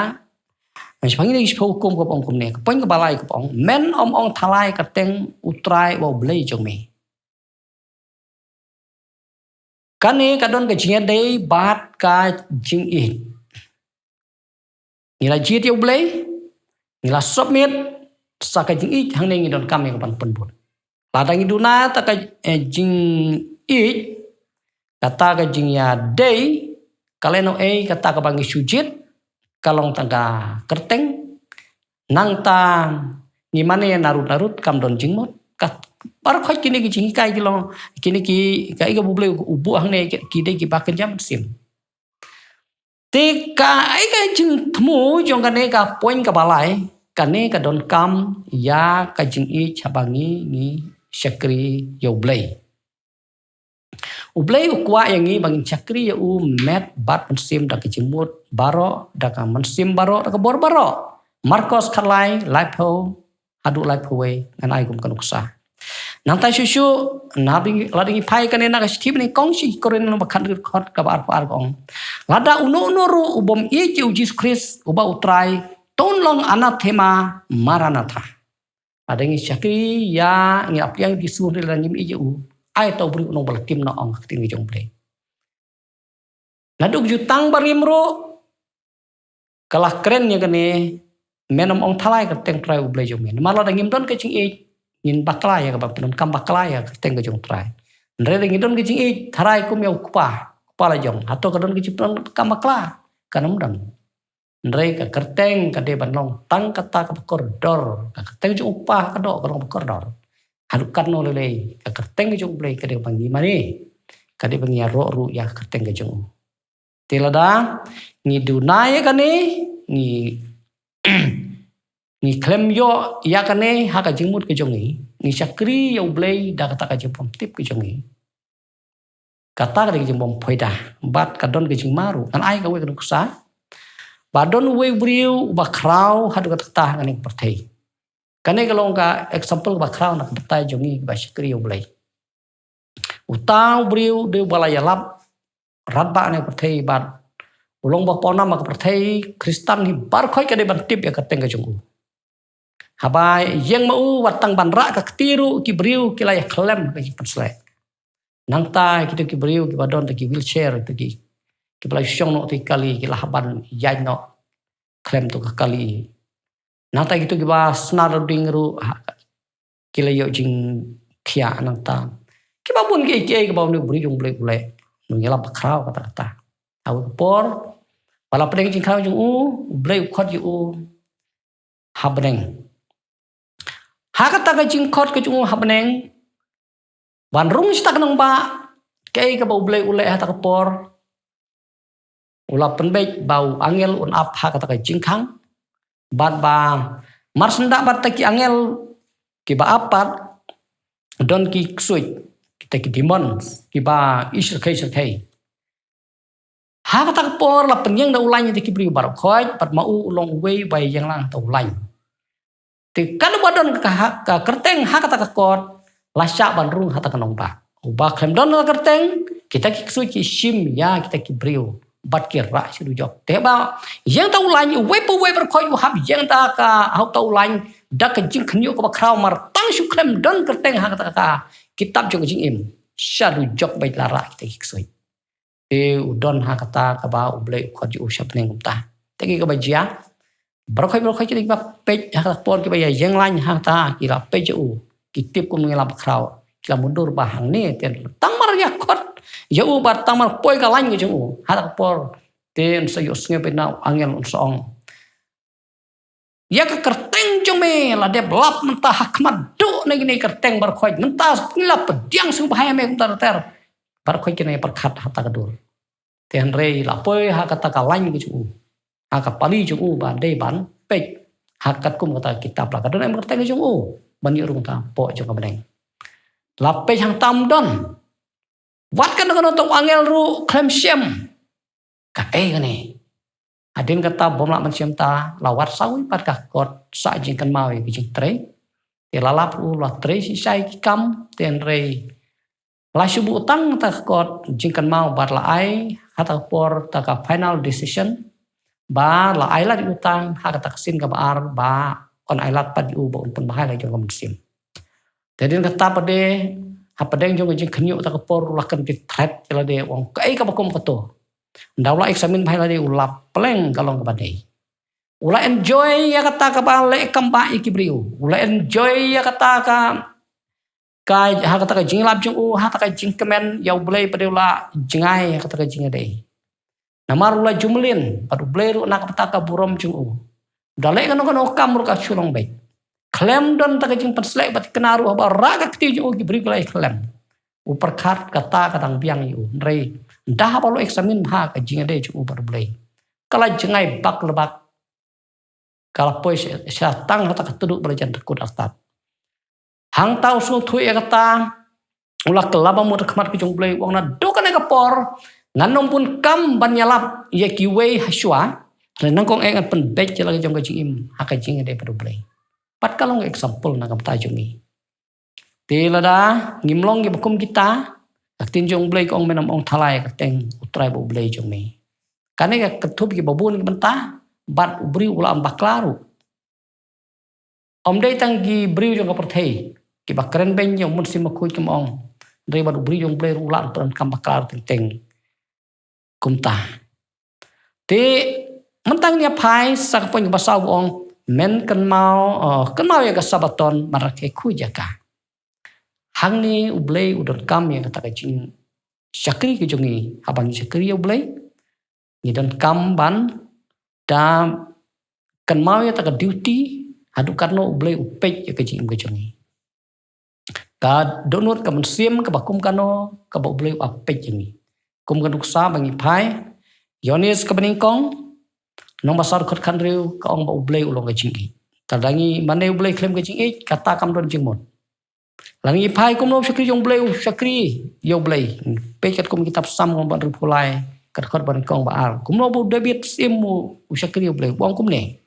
shaphang ine i shiphew hukum kaba ong kumne. Ka point kaba lai kaba ong, men ym ong thalai kyrteng U Trai uba U Blei jong me. Kane ka don ka jingïadei bad ka jingïeit. Ngi la jied ïa U Blei, ngi la submit sa ka jingïeit, hangne ngi donkam ïa kaban pynbud. Lada ngi duna ta ka, eh, jingïeit, kata ka jingïadei, ka lehnohei kata kaba ngi shu jied, ka long tang ka kyrteng, nangta ngi mane narud narud kam don jingmut. Ka baroh khoit kine ki jinghikai ki long, kine ki, kaei kaba U Blei u buh hangne ki, ki dei kiba kynja mynsiem. Te kaei ka jingthmu jong kane ka point kaba lai, kane ka donkam ïa ka jingïeit haba ngi, ngi shakri ïa U Blei. U Blei u kwah ïa ngi ba ngin shakri ïa u met bad mynsiem da ka jingmut baroh, da ka mynsiem baroh, da ka bor baroh. Markos khatlai, laiphew haduh laiphew wei, ngan ai kum ka nuksa. Nangta shuh shuh, na ding, lada ngi phai kane na ka shithi mane kong sha ki Korinth lynnong ba khathynriew, dkhot kaba arphew ar ka ong, lada uno uno ruh u bym ïeit ïa U Jisu Khrist uba U Trai, to un long anathema, Maranatha. Lada ngi shakri ïa, ngi ap ïa U Jisu hynrei lada ngim ïeit ïa u, ai ta u briew u nongbalatiem noh, ong ka ktien ka jong U Blei. Naduh ka jutang barim ruh ka la kren ïa kane, men ym ong thalai kyrteng Trai U Blei jong me. Namar lada ngim don ka jingïeit, ngin bakla ïa kaba pyndonkam bakla ïa ka kyrteng ka jong U Trai. Hynrei lada ngi don ka jingïeit, tharai kum ïa u kpa, kpa la jong, hato ka don ka jingpyndonkam bakla? Kan ym don. Hynrei ka kyrteng ka dei ban long tang kata kaba kordor, ka kyrteng jong u kpa ka doh ka long ba kordor. Haduh katno lei lei, ka kyrteng jong U Blei ka dei ba ngi mane, ka dei ba ngi ïaroh ruh ïa ka kyrteng ka jong u. Te lada ngi duna ïa kane, ngi, ngi khlem ïoh ïa kane ha ka jingmut ka jong ngi, ngi shakri ïa U Blei da kata ka jingbymtip ka jong ngi, kata ka dei ka jingbym poi da, bad ka don ka jingma ruh. Ngan ai kawei ka nuksa, ba don uwei u briew uba khraw haduh katta katta ha kane ka pyrthei. Kane ka long ka example kaba khraw na ka bynta jong ngi kiba shakri ïa U Blei. Uta u briew u dei uba la ïalap radbah ha kane ka pyrthei bad u long ba pawnam ha ka pyrthei Khristan hi baroh khoit ka dei ban tip ïa ka kyrteng ka jong u. Haba ïeng ma u, wat tang ban rah ka kti ruh ki briew ki la ïakhlem ka jingpynsleh. Nangta kito ki briew kiba don ki wheelchair, kito ki, kiba la shong noh ki kali, ki la hap ban ïaid noh khlem to ka kali. Nangta kito kiba snar ding ruh, ha, ki la ïoh jingkhiah nangta. Kiba bun kiei kiei kiba une u briew jong U Blei u leh. U nongïalap bakhraw katta katta. Ha kawei ka por, ba la pdeng jingkhraw jong u, U Blei u khot ïa u ha bneng. Ha kata ka jingkhot ka jong u ha bneng, ban rung sha kata ka nongbah, kaei kaba U Blei u leh ha kata ka por, u la pynbeit ba u angel un ap ha kata ka jingkhang. Bad ba marsyndah bad kita ki angel kiba ap pat, don ki ksuid. kita ki demons, kiba i shyrkhei shyrkhei. Ha kata ka por la pynïeng da u lain ïa kita ki briew baroh khoit, bad ma u u long uwei uba ïeng lang ha uta u lain. Te katba don ka, ka kyrteng ha kata ka kot, la shah ban rung ha kata ka nongbah. Uba khlem don ka kyrteng, kita ki ksuid ki shim ïa kita ki briew bad ki rah sha dujok. Te ba ïeng ha uta u lain, uwei pa uwei baroh khoit u hap ïeng ha kata ka, ha uta u lain, da ka jingkhynñiuh kaba khraw namar tang shu khlem don kyrteng ha kata ka kitab jong ka jingim. Sha dujok beit la rah kita ki ksuid. Te u don ha kata kaba U Blei u khot ïa u sha bneng kumta. Te ki kaba jia. Baroh khoit, baroh khoit kita kiba peit ha kata ka por kiba ïa ïeng lain ha kata ki la peit ïa u. Ki tip kum ngi la bakhraw. Ki la mundur ba hangne te tang mar ïa khot ïa u bad tang mar poi ka lain ka jong u. Ha kata ka por te un sa ïohsngew beit na u angel un sa ong. Ïa ka kyrteng jong me la dep lap mynta ha khmat duh na kine ki kyrteng baroh khoit. Mynta ngi la pdiang sngewbha ïa me kumta ter ter. Baroh khoit kine pyrkhat ha kata ka dur. Te hynrei la poi ha kata ka lain ka jong u. Ha ka pali jong u ba dei ban peit. Ha katkum kata ka kitab la ka don em kyrteng ka jong u. Ban ïoh rung ha kata hapoh jong ka bneng. La peit hangta ym don. Wat kano kano uta u angel ruh khlem shem. Kaei kane. Hadien kata bym lah ban shem ta, la wad saw wei pat ka kot sah jingkynmaw ïa ka jingtrei. Te la lap u la trei shisha ïa ki kam, te hynrei la shu buh tang kata ka kot jingkynmaw bad la ai ha kata ka por kata ka final decision. Ba la ai lad ïa u tang ha kata ka sien kaba ar ba un ai lad pat ïa u ba un pynbha ïa la jong ka mynsiem. Te hadien kata pat de, hapdeng jong ka jingkhynñiuh kata ka por la kynti thret ïa lade u ong kaei kaba kum kato. Ynda u la examine bha ïa lade u la pleng ka long kaba dei. U la enjoy ïa kata kaba leh kam bah ïa ki briew. U la enjoy ïa kata ka, ka, ha kata ka jingïalap jong u, ha kata ka jingkmen ïa U Blei pat de u la jngai ha kata ka jingïadei. Namar u la ju mlien bad U Blei ruh na ka bynta ka burom jong u. Da leh kano kano kam ruh ka shu long beit. Khlem don ta ka jingpynsleh bad kane ruh haba rah ka kti jong u ki briew ki la ïakhlem. U pyrkhat kata ka dang biang ïa u. Hynrei ynda haba u la examine bha ka jingïadei jong u bad U Blei, ka la jngai bak la bak. Ka la poi sha, sha tang ha kata ka tnum ba la jan dkut artat. Hangta u sngewthuh ïa kata, u la kylla ba mut ha khmat ka jong U Blei, u ong naduh kane ka por ngan ym bun kam ban ïalap ïa kiwei ha shuwa, hynrei nyngkong eh ngan pynbeit ïa la ka jong ka jingim ha ka jingïadei bad U Blei. Bad ka long example na ka bynta jong ngi. Te lada ngim long kiba kum kita, ka ktien jong U Blei ka ong, men ym ong thala ïa ka kyrteng U Trai bad U Blei jong me. Kane ka kynthup ïa kiba bun ki bynta, bad u briew u la ym bakla ruh. Ym dei tang ki briew jong ka pyrthei kiba kren beiñ ïa u Mynsiem Bakhuid kum ong, hynrei bad u briew jong U Blei ruh u la ym pyndonkam bakla teng teng kumta. Te mynta ngin ïa phai sa ka point kaba saw ba ong, men kynmaw, eh, kynmaw ïa ka Sabaton ban rakhe khuid ïa ka. Hangne U Blei u donkam ïa kata ka jingshakri ka jong ngi, haba ngi shakri ïa U Blei. Ngi donkam ban da kynmaw ïa kata ka duty, haduh katno U Blei u peit ïa ka jingim ka jong ngi. Ka dohnud ka mynsiem kaba kum kano kaba U Blei u ap peit ïa ngi. Kum ka nuksa ba ngi phai, Ïoannis kaba nyngkong, lynnong ba saw dkhot khathynriew ka ong ba U Blei u long ka jingïeit. Te lada ngi mane U Blei khlem ka jingïeit, kata kam don jingmut. Lada ngi phai kumno u shakri jong U Blei, u shakri ïa U Blei. Peit katkum kitab Salm kaba hynriewphew lai, ka dkhot ba nyngkong ba ar. Kumno ba u David Syiem u, u shakri ïa U Blei, u ong kumne.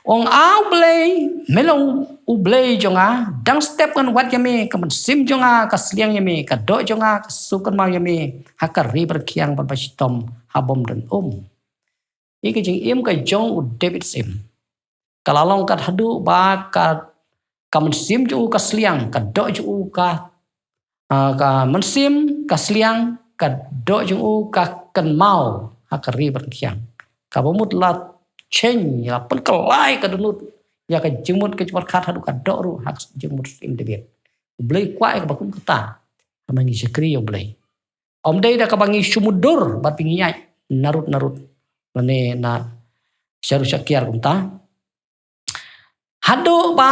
Ong, A U Blei, me long U Blei jong nga, dang step ngan wad ïa me, ka mynsiem jong nga ka sliang ïa me, ka doh jong nga ka sngewkynmaw ïa me, ha ka ri ba rkhiang bad ba shitom, ha bym don um. Ïa ka jingim ka jong u David Syiem ka la long kat haduh ba ka, ka mynsiem jong u ka sliang, ka doh jong u ka, ah, ka mynsiem ka sliang, ka doh jong u ka kynmaw ha ka ri ba rkhiang. Kaba mut la change, la pynkylla ka dohnud ïa ka jingmut ka jingpyrkhat haduh ka doh ruh ha ka jingmut Syiem David. U Blei u kwah ïa kaba kum kata ha ba ngi shakri ïa U Blei. Ym dei da kaba ngi shu mudui bad ba ngi ïaid narud narud lane na sharu shakiar kumta. Haduh ba,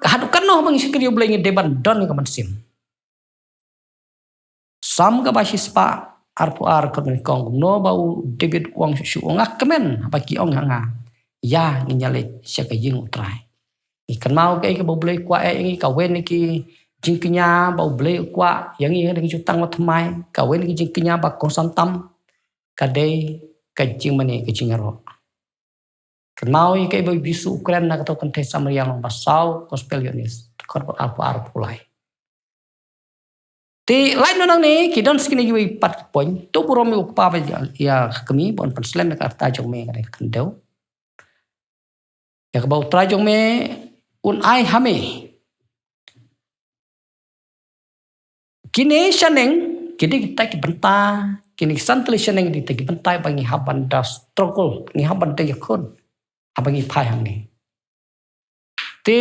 haduh katno ba ngi shakri ïa U Blei ngi dei ban don ïa ka mynsiem. Salm kaba shispah arphew ar ka ong kumno ba u David u ong shuh shuh, nga kmen haba ki ong ha nga, ïa ngin ïaleit sha ka ïing U Trai. Ngi kynmaw kaei kaba U Blei u kwah ïa ngi, ka wen ki jingkñia ba U Blei u kwah ïa ngi ha kane ka jutang ba thymmai, kawei na ki jingkñia ba kongsan tam ka dei ka jingmane, ka jingïaroh. Kynmaw ïa kaei ba U Jisu u kren na kato ka kynthei Samaria lynnong ba saw, Gospel Ïoannis, dkhot ba arphew ar, arphew lai. Te lait noh nangne, ki don sa kine kiwei pat ki point, to burom ïa U Kpa bad ïa ka Kmie ba un pynslem ïa ka rta jong me ha kane ka khyndew, ïa kaba U Trai jong me un ai ha me. Kine shaneng ki dei kita ki bynta, kine ki san tylli shaneng ki dei kita ki bynta ba ngi hap ban da struggle, ngi hap ban da ïakhun haba ngi phai hangne. Te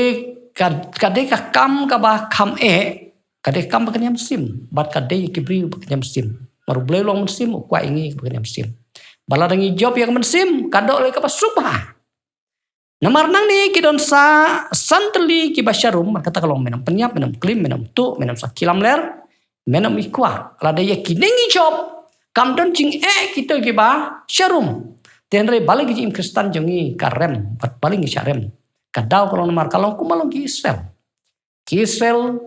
ka, ka dei ka kam kaba kham eh, ka dei ka kam ba kñia mynsiem, bad ka dei ïa ki briew ba kñia mynsiem. Namar U Blei u long mynsiem, u kwah ïa ngi ba kñia mynsiem. Bad lada ngi jop ïa ka mynsiem, ka doh lei kaba suk bha. Namar nangne ki don sa san tylli kiba sharum, bad kata ka long: me nym pynïap, me nym klim, me nym tuh, me nym sakhi lamler, me nym ïakwah. Lada ïa kine ngi jop, kam don jingeh kito kiba sharum. Te hynrei balei ka jingim Khristan jong ngi ka rem, bad balei ngi shah rem? Ka daw ka long namar ka long kumba long ki Israel. Ki Israel,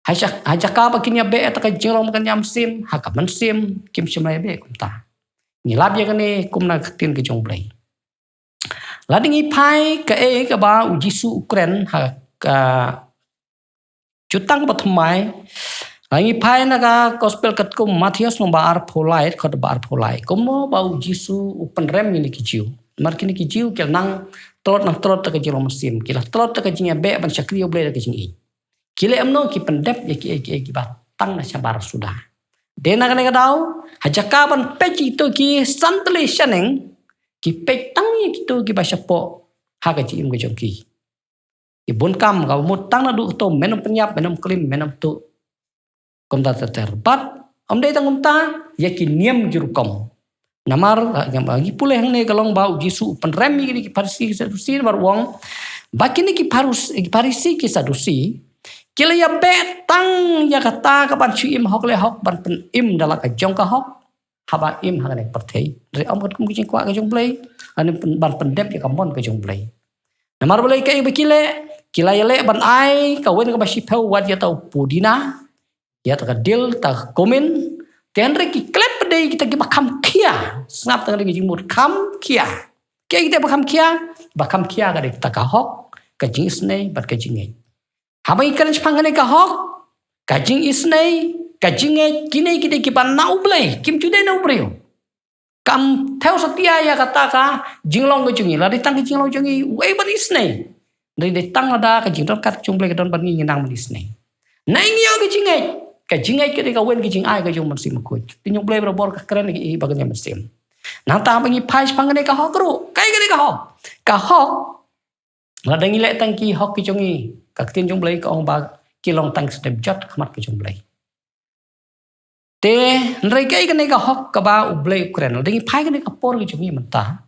ha ja-, ha jaka ba kin ïa beh ïa kata ka jinglong ba kñia mynsiem, ha ka mynsiem kim shym la ïa beh kumta. Ngi lap ïa kane kum na ka ktien ka jong U Blei. Lada ngi phai kaei kaba U Jisu u kren ha ka jutang ba thymmai, lada ngi phai na ka Gospel katkum u Mathaios lynnong ba arphew lai, dkhot ba arphew lai, kumno ba U Jisu u pynrem ïa kine ki Jiw. Namar kine ki Jiw ki la nang tlot, nang tlot da ka jinglong mynsiem, ki la tlot da ka jingïabeh ban shakri ïa U Blei da ka jingïeit. Ki leh kumno? Ki pyndep ïa kiei kiei kiba tang na shabar suda. Te na kane ka daw, ha jaka ban peit ïa kito ki san tylli shaneng, ki peit tang ïa kito kiba shapoh ha ka jingim ka jong ki. Ki bun kam, kaba mut tang naduh kato: me nym pynïap, me nym klim, me nym tuh. Kumta ter ter. Bad ym dei tang kumta, ïa ki niam ki rukom. Namar, ah, ngi pule hangne ka long ba U Jisu u pynrem ïa kine ki Pharisi ki Sadusi, namar u ong ba kine ki Pharus-, ki Pharisi ki Sadusi ki la ïabeh tang ïa kata ka ban shu im hok leh hok, ban pynim da la ka jong ka hok haba im ha kane ka pyrthei. Hynrei ym katkum ka jingkwah ka jong U Blei, ban pyn-, ban pyndep ïa ka mon ka jong U Blei. Namar balei? Kaei ba ki leh? Ki la ïaleh ban ai kawei na kaba shiphew wat ïa ta u pudina, ïa ta ka dill, ta ka cumin. Te hynrei ki klet pat de kita kiba kham khia. Sngap tang ka jingmut, kham khia. Kiei kita ba kham khia? Ba kham khia ka dei ta ka hok, ka jingisynei bad ka jingngeit. Haba ngi kren shaphang kane ka hok, ka jingisynei, ka jingngeit, kine ki dei kiba na U Blei, kim ju dei na u briew. Kam thew satia ïa kata ka jinglong ka jong ngi. Lada dei tang ka jinglong jong ngi, uei ban isynei? Lada dei tang lada ka jingdonkam jong U Blei ka don bad ngi, ngi nang ban isynei. Nangta ngi ïoh ka jingngeit. Ka jingngeit ka dei kawei ka jingai ka jong U Mynsiem Bakhuid. Te U Blei barabor ka kren ïa kiei ba kñia mynsiem. Nangta ba ngi phai shaphang kane ka hok ruh. Kaei kane ka hok? Ka hok, lada ngi leh tang ki hok ki jong ngi, ka ktien jong U Blei ka ong ba ki long tang ki sdep jot ha khmat ka jong U Blei. Te hynrei kaei kane ka hok kaba U Blei u kren? Lada ngi phai kane ka por ka jong ngi mynta,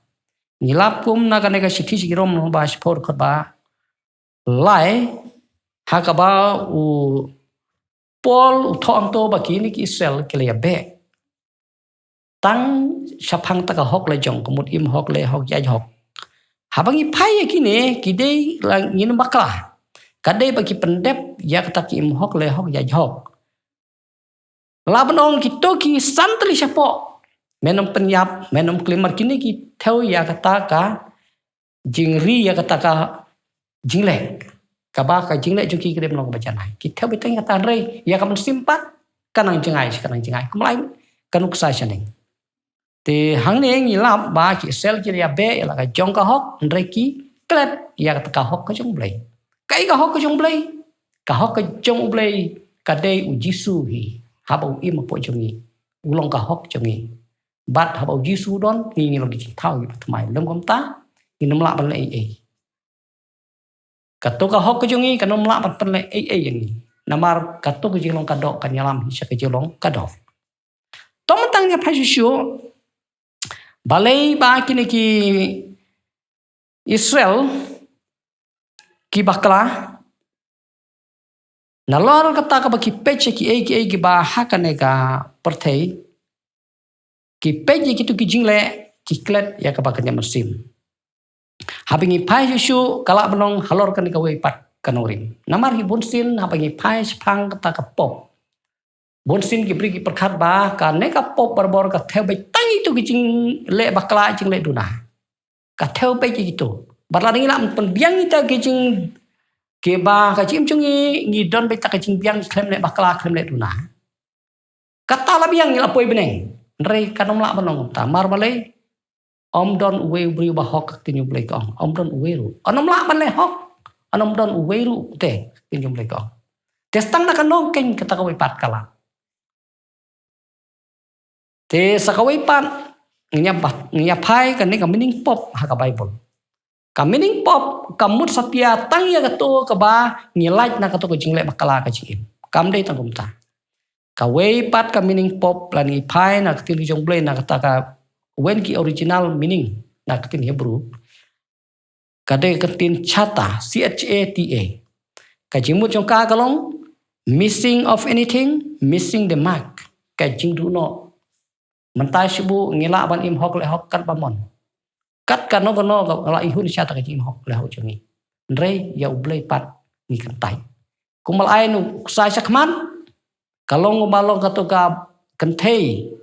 ngi lap kum na kane ka shithi sha ki Rom lynnong ba shiphew, dkhot ba lai, ha kaba u Paul u thoh hangto ba kine ki Israel ki la ïabeh tang shaphang ta ka hok la jong, ka mut im hok, leh hok, ïaid hok. Haba ngi phai ïa kine, ki dei la, ngin bakla, ka dei ba ki pyndep ïa kata ka im hok, leh hok, ïaid hok. Lah ban ong kito ki san tylli shapoh, me nym pynïap, me nym klim, mar kine ki thew ïa kata ka jingri, ïa kata ka jingleh. Kaba ka jingleh jong ki ka dei ban long kaba janai. Ki thew beit tang ïa kata, hynrei ïa ka mynsiem pat ka nang jngai, ka nang jngai. Kumba lai ka nuksa shaneng. Te hangne ngi lap ba ki Israel ki la ïabeh ïa la ka jong ka hok, hynrei ki klet ïa kata ka hok ka jong U Blei. Kaei ka hok ka jong U Blei? Ka hok ka jong U Blei ka dei U Jisu hi. Haba u im hapoh jong ngi, u long ka hok jong ngi. Bad haba U Jisu u don, ngi, ngi long ki jingthaw kiba thymmai. Lym kumta, ngin ym lah ban leh ei ei. Kato ka hok ka jong ngi kan ym lah ban pynleh ei ei ïa ngi. Namar kato ka jinglong ka doh kan ïalam hi sha ka jinglong ka doh. To mynta ngin ïa phai shuh shuh, balei ba kine ki Israel ki bakla? Nalor kata kaba ki peit ïa kiei kiei kiba ha kane ka pyrthei, ki peit ïa kito ki jingleh, ki klet ïa kaba kñia mynsiem. Haba ngi phai shuh shuh, ka lah ban long halor kane kawei pat ka nongrim. Namar hi bun sien haba ngi phai shaphang kata ka pop, bun sien ki briew ki pyrkhat ba kane ka pop barabor ka thew beit tang ïa kito ki jingleh bakla, jingleh duna. Ka thew beit ïa kito. Bad lada ngi lah ban pynbiang ïa kita ki jing, kiba ka jingim jong ngi, ngi don beit ta ka jingbiang khlem leh bakla, khlem leh duna. Kata la biang ngi la poi bneng. Hynrei kan ym lah ban long kumta. Namar balei? Ym don uwei u briew ba hok, ka ktien jong U Blei ka ong. Ym don uwei ruh. Ym lah ban leh hok. Ym don uwei ruh te, ka ktien jong U Blei ka ong. Te tang na kano keiñ kata kawei pat ka lah. Te sa kawei pat, ngin ïa ba-, ngin ïa phai kane ka meaning pop ha ka Baibl. Ka meaning pop ka mut satia tang ïa kato kaba ngi lait na kato ka jingleh bakla ka jingim. Kam dei tang kumta. Kawei pat ka meaning pop lada ngi phai na ka ktien ka jong U Blei, na kata ka wen ki original meaning na ka ktien Hebrew, ka dei ka ktien chata, C H A T A. Ka jingmut jong ka ka long missing of anything, missing the mark. Ka jingduh noh. Mynta shu buh ngi lah ban im hok leh hok katba mon. Kat kano kano ka la ihun sha ta ka jingim hok leh hok jong ngi. Hynrei ïa U Blei pat ngi kyntait. Kumba la ai nuksa shakhmat, ka long kumba long kato ka kynthei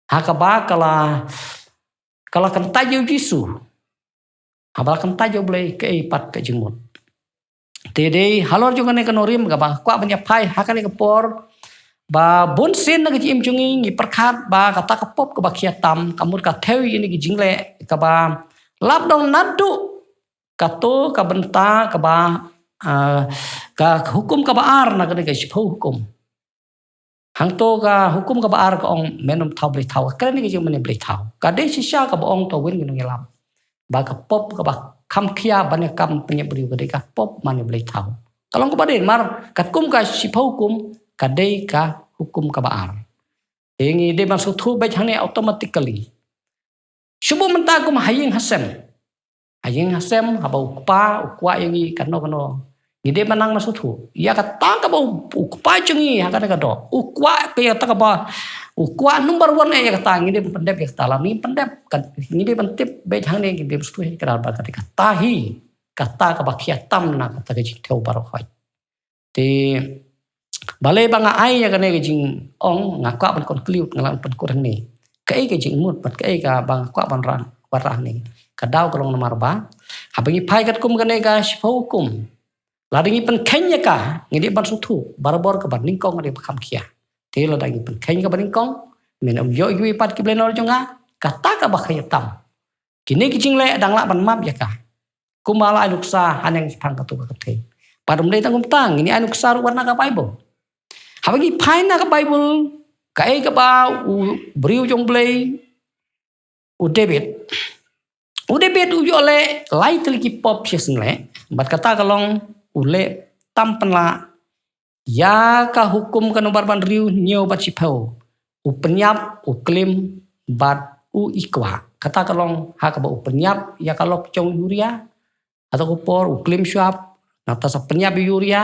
ha kaba ka la, ka la kyntait ïa U Jisu. Haba la kyntait ïa U Blei, kaei pat ka jingmut? Te dei halor jong kane ka nongrim kaba nga kwah ban ïa phai ha kane ka por, ba bun sien na ka jingim jong ngi ngi pyrkhat ba kata ka pop kaba khia tam ka mut ka thew ïa kine ki jingleh, kaba lap dong naduh kato ka bynta kaba, ah, ka hukum kaba ar na kane ka shiphew hukum. Hangto ka hukum kaba ar ka ong, men ym thaw blei thaw. Kane ka jingmane blei thaw ka dei shisha kaba ong to wen ki nongïalam ba ka pop kaba kham khia ban ïa kam pynïap briew ka dei ka pop mane blei thaw. Ka long kaba dei namar katkum ka shiphew hukum ka dei ka hukum kaba ar. Te ngi dei ban sngewthuh beit hangne automatically. Shu buh mynta kum ha ïing ha sem. Ha ïing ha sem, haba u kpa u kwah ïa ngi kano kano, ngi dei ban nang ban sngewthuh. Ïa kata kaba u, u kpa jong ngi ha kane ka doh u kwah, ka ïa kata kaba u kwah number one, eh, ïa kata ngi dei ban pyndep ïa kata. Lada ngim pyndep, ka, ngi dei ban tip beit hangne, ngi dei ban sngewthuh ïa kata ba kata, kata hi kata kaba khia tam na kata ka jingthew baroh khoit. Te balei ba nga ai ïa kane ka jingong, nga kwah ban conclude, nga lah ban pynkut hangne. Kaei ka jingmut bad kaei kaba nga kwah ban rah, ban rah hangne? Ka daw ka long namar ba haba ngi phai katkum kane ka shiphew hukum, lada ngi pynkheiñ ïa ka, ngi dei ban sngewthuh barabor kaba nyngkong ka dei ba kham khia. Te lada ngi pynkheiñ kaba nyngkong, men ym ïoh ïa kiwei pat ki blei halor jong nga, kata kaba khia tam. Kine ki jingleh dang lah ban map ïa ka. Kumba la ai nuksa haneng shaphang kato ka kynthei. Bad ym dei tang kumta, ngin ai nuksa ruh wat na ka Baibl. Haba ngi phai na ka Baibl, kaei kaba u briew jong U Blei, u David. U David u ïoh leh lai tylli ki pop shisngi leh. Bad kata ka long u leh tam pynlah ïa ka hukum ka nombar ban hynriew, hynñiew bad shiphew. U pynïap, u klim bad u ïkwah. Kata ka long ha kaba u pynïap ïa ka lok jong u Uria. Hato ka por u klim shuwa, nangta sa pynïap ïa u Uria.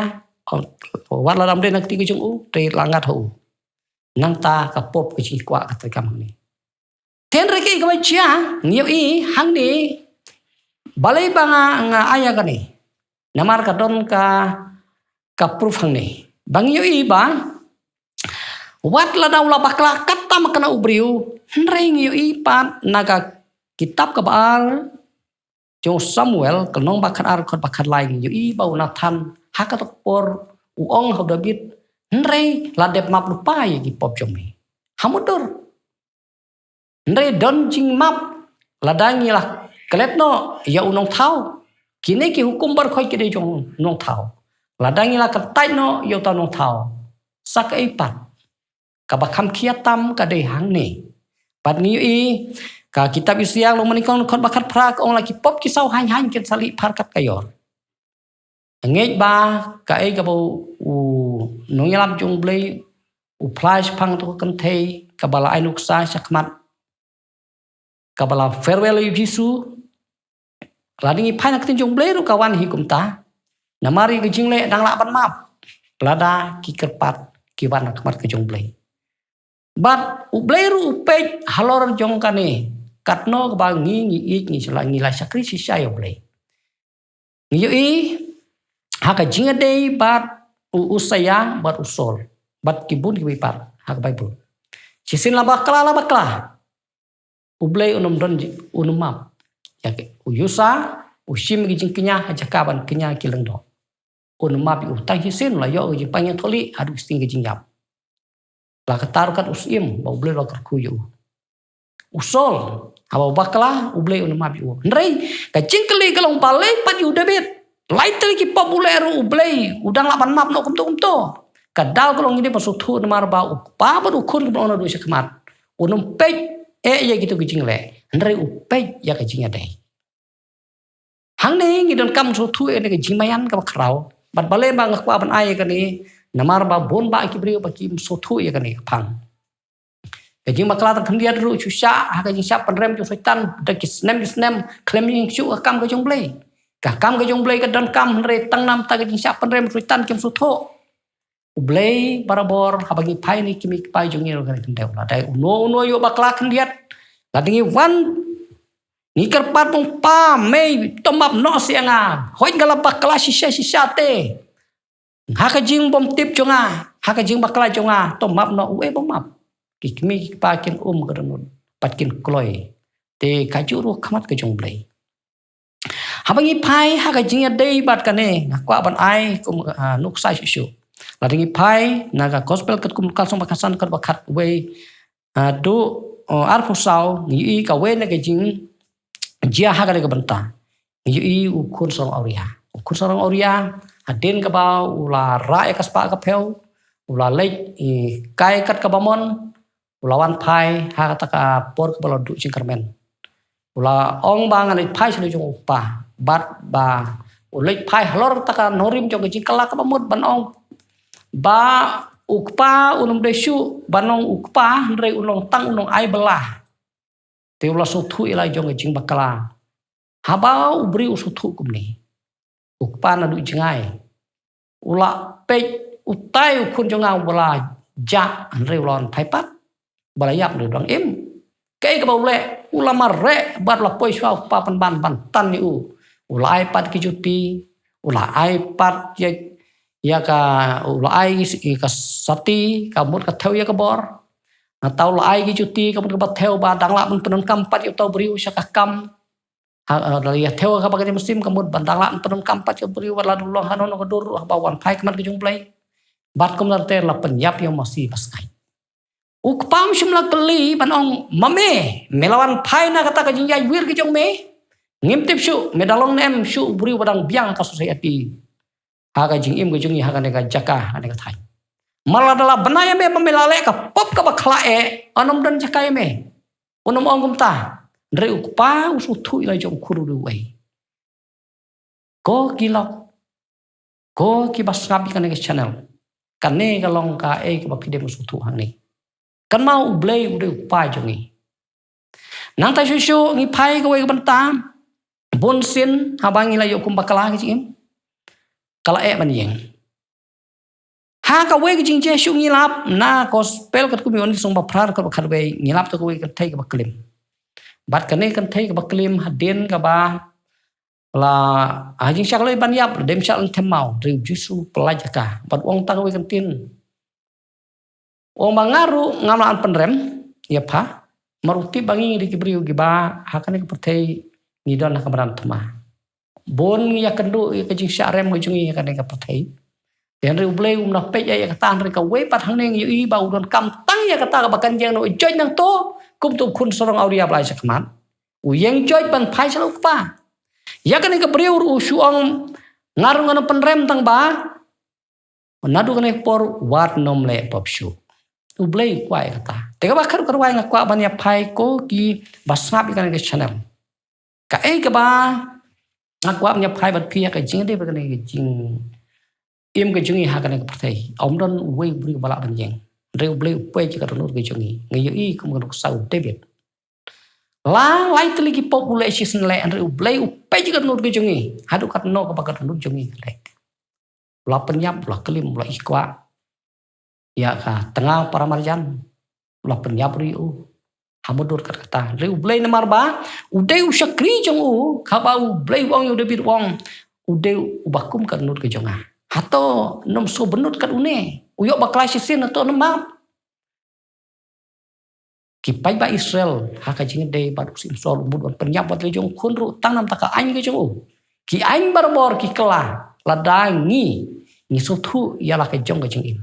Wat la dang dei na kti ka jong u, te la ngat ha u. Nangta ka pop ka jingïkwah ka treikam hangne. Te hynrei kaei kaba jia, ngi ïohi hangne, balei ba nga, nga ai ïa kane? Namar ka don ka, ka proof hangne. Ba ngi ïohi ba wat lada u la bakla katto katne u briew, hynrei ngi ïohi pat na ka kitab kaba ar jong u Samuel, ka lynnong ba khatar, dkhot ba khatlai, ngi ïohi ba u Nathan ha kato ka por u ong ha u David, hynrei la dep map lypa ïa ki pop jong me. Ha mutdur. Hynrei don jingmap lada ngi la klet noh ïa u nongthaw. Kine ki hukum baroh khoit ki dei jong u nongthaw. Lada ngi la kyntait noh ïa uta u nongthaw, sa kaei pat? Kaba kham khia tam ka dei hangne. Bad ngi ïohi ka kitab Isaïah lynnong ba nyngkong, dkhot ba khatphra, ka ong la ki pop ki saw haiñ haiñ kin sa lih phar kat ka ïor. Ngeit ba kaei kaba u nongïalam jong U Blei u phla shaphang kato ka kynthei kaba la ai nuksa shakhmat, kaba la farewell ïa u Jisu. Lada ngi phai na ka ktien jong U Blei ruh ka wan hi kumta. Namar ïa ka jingleh dang lah ban map lada ki kyrpad ki wan ha khmat ka jong U Blei. Bad U Blei ruh u peit halor jong kane, katno kaba ngi, ngi ïeit, ngi shu la, ngi la shakri shisha ïa U Blei. Ngi ïohi Ha ka jingïadei bad u Usaïa bad u Saul, bad ki bun kiwei pat ha ka Baibl. Shisien la bakla, la bakla, U Blei un ym don ji-, un ym map. Ïa ki, u Usaïa u shim ki jingkñia ha jaka ban kñia ki lyngdoh. Un ym map ïa u, tang shisien la ïoh ki jingpang ïathohlieh haduh shisien ki jingïap. La kata ruh kat u syiem ba U Blei u la kyrkhu ïa u. U Saul, haba u bakla, U Blei un ym map ïa u. Hynrei ka jingkylli ka long balei pat ïa u David. Lai tylli ki pop u leh ruh U Blei u dang lah ban map noh kumto kumto. Ka daw ka long ngi dei ban sngewthuh namar ba u kpa bad u khun ki ba long naduh shakhmat. Un ym peit eh ïa kito ki jingleh, hynrei u peit ïa ka jingïadei. Hangne ngi donkam sngewthuh ïa kane ka jingmaïan kaba khraw. Bad balei ba nga kwah ban ai ïa kane, namar ba bun bah ki briew ba kim sngewthuh ïa kane ka phang. Ka jingbakla tang khyndiat ruh shu shah ha ka jingshah pynrem jong Soitan, da ki snem ki snem khlem ïeng shuh ka kam ka jong U Blei. Ka kam ka jong U Blei ka donkam, hynrei tang namar ka jingshah pynrem Soitan kim sngewthuh. U Blei barabor, haba ngi phai na ki kmie ki kpa jong ngi ruh kan kyndit. Lada uno uno ïoh bakla khyndiat, lada ngi wan, ngi kyrpad ba, Pa, mei, to map noh sha nga. Hooid nga la bakla shisha shisha te. Ha ka jingbymtip jong nga, ha ka jingbakla jong nga, to map noh, uei ba map? Ki kmie ki kpa kin um ka dohnud bad kin kloi. Te kajuh ruh khmat ka jong U Blei. Haba ngi phai ha ka jingïadei bad kane, nga kwah ban ai kum, ah, nuksa shuh shuh. Lada ngi phai na ka Gospel katkum Lukas lynnong ba khatsan, dkhot ba khatwei, ah, haduh, oh, arphew saw, ngi ïohi kawei na ka jingjia ha kane ka bynta. Ngi ïohi u khun sarong awria. U khun sarong awria, hadien kaba u la rah ïa ka spah ka phew, u la leit, eh, kai kat kaba mon, u la wan phai ha kata ka por kaba la duh jingkyrmen. U la ong ba, ngan leit phai sha la jong u kpa. Bad ba u leit phai halor kata ka nongrim jong ka jingkylla kaba mut ban ong ba u kpa un ym dei shuh ban ong u kpa, hynrei u long tang u nongai bylla. Te u la sngewthuh ïa la jong ka jingbakla. Haba u briew u sngewthuh kumne, u kpa naduh jngai u la peit, utai u khun jong nga uba la jah, hynrei u la wan phai pat, ba la ïap hynrei u dang im. Kaei kaba u leh, u la mareh bad la poi shuwa u kpa pynban ban tan ïa u. U la ai pat ki juti, u la ai pat ïa, ïa ka, u la ai ïa ka sati, ka mut ka thew ïa ka bor. Nangta u la ai ki juti, ka mut kaba thew ba dang lah ban pyndonkam pat ïa uta u briew sha ka kam. Ha, ha, la ïa thew ha kaba ka mynsiem, ka mut ban dang lah ban pyndonkam pat ïa u briew, wat la dang long hano hano ka dur ruh, haba wan phai khmat ka jong U Blei. Bad kumta te la pynïap ïa u masi ba sngaid. U kpa um shym la kylli ban ong, ma me, me la wan phai na kata ka jingïaid wir ka jong me? Ngim tip shuh me da long ne em shuh u briew ba dang biang ha ka society. Ha ka jingim ka jong ngi ha kane ka jaka, ha kane ka thaiñ. Ma lada la bna ïa me ba me la leh ka pop kaba khlah eh, un ym don jaka ïa me. Un ym ong kumta. Hynrei u kpa u sngewthuh ïa la jong u khun u dei uei. Ko ki lok, ko kiba sngap ïa kane ka channel, kane ka long kaei kaba phi dei ban sngewthuh hangne. Kynmaw U Blei u dei u kpa jong ngi. Nangta shuh shuh ngi phai kawei ka bynta, bunsien haba ngi la ïoh kum bakla ka jingim, ka la eh ban ïeng. Ha kawei ka jingjia shuh ngi lap na Gospel katkum u Ïoannis lynnong ba phra dkhot ba khatwei, ngi lap ïa kawei ka kynthei kaba klim. Bad kane ka kynthei kaba klim, hadien kaba la, ha jingshah kloi ban ïap, la dem shah lynti maw, hynrei U Jisu u pyllait ïa ka bad u ong tang kawei ka ktien. U ong ba nga ruh ngam lah ban pynrem ïa pha. Namar u tip ba ngi dei ki briew kiba ha kane ka pyrthei ngi don ha ka madan thma. Bun ngi ïakynduh ïa ka jingshah rem ka jong ngi ha kane ka pyrthei. Hynrei U Blei um da peit ïa kata, hynrei kawei pat hangne ngi ïohi ba u donkam tang ïa kata kaba kan ïeng noh, u joit nangto, kumto u khun sarong awria ba la ai shakhmat. U ïeng joit ban phai sha la u kpa. Ïa kane ka briew ruh u shu ong, nga ruh ngan ym pynrem tang ba naduh kane ka por wat nym leh pop shuh. U Blei u kwah ïa kata. Te kaba khat ka rwai nga kwah ban ïa phai ko kiba sngap ïa kane ka channel. Kaei kaba nga kwah ban ïa phai bad phi ha ka jingdei bad kane ka jingim ka jong ngi ha kane ka pyrthei. Ym don uwei u briew ba lah ban ïeng. Hynrei U Blei u peit ïa ka dohnud ka jong ngi. Nga ïohi kum ka nuksa u David. La lai tylli ki pop u leh shisien leh, hynrei U Blei u peit ïa ka dohnud ka jong ngi. Haduh katno kaba ka dohnud jong ngi ka leh. U la pynïap, u la klim, u la ïeh kwah ïa ka tnga para marjan. U la pynïap ruh ïa u ha mudui kat kata. Hynrei U Blei namar ba u dei u shakri jong u, kaba U Blei u ong ïa u David u ong, u dei uba kum ka dohnud ka jong nga. Hato nym sngewbynnud kat une? U ïoh bakla shisien, hato nym map? Ki paidbah Israel ha ka jingïadei bad u Syiem Saul, u mut ban pynïap wat la jong u khun ruh tang namar ka aiñ ka jong u. Ki aiñ barabor ki kylla lada ngi, ngi sngewthuh ïa la ka jong ka jingim.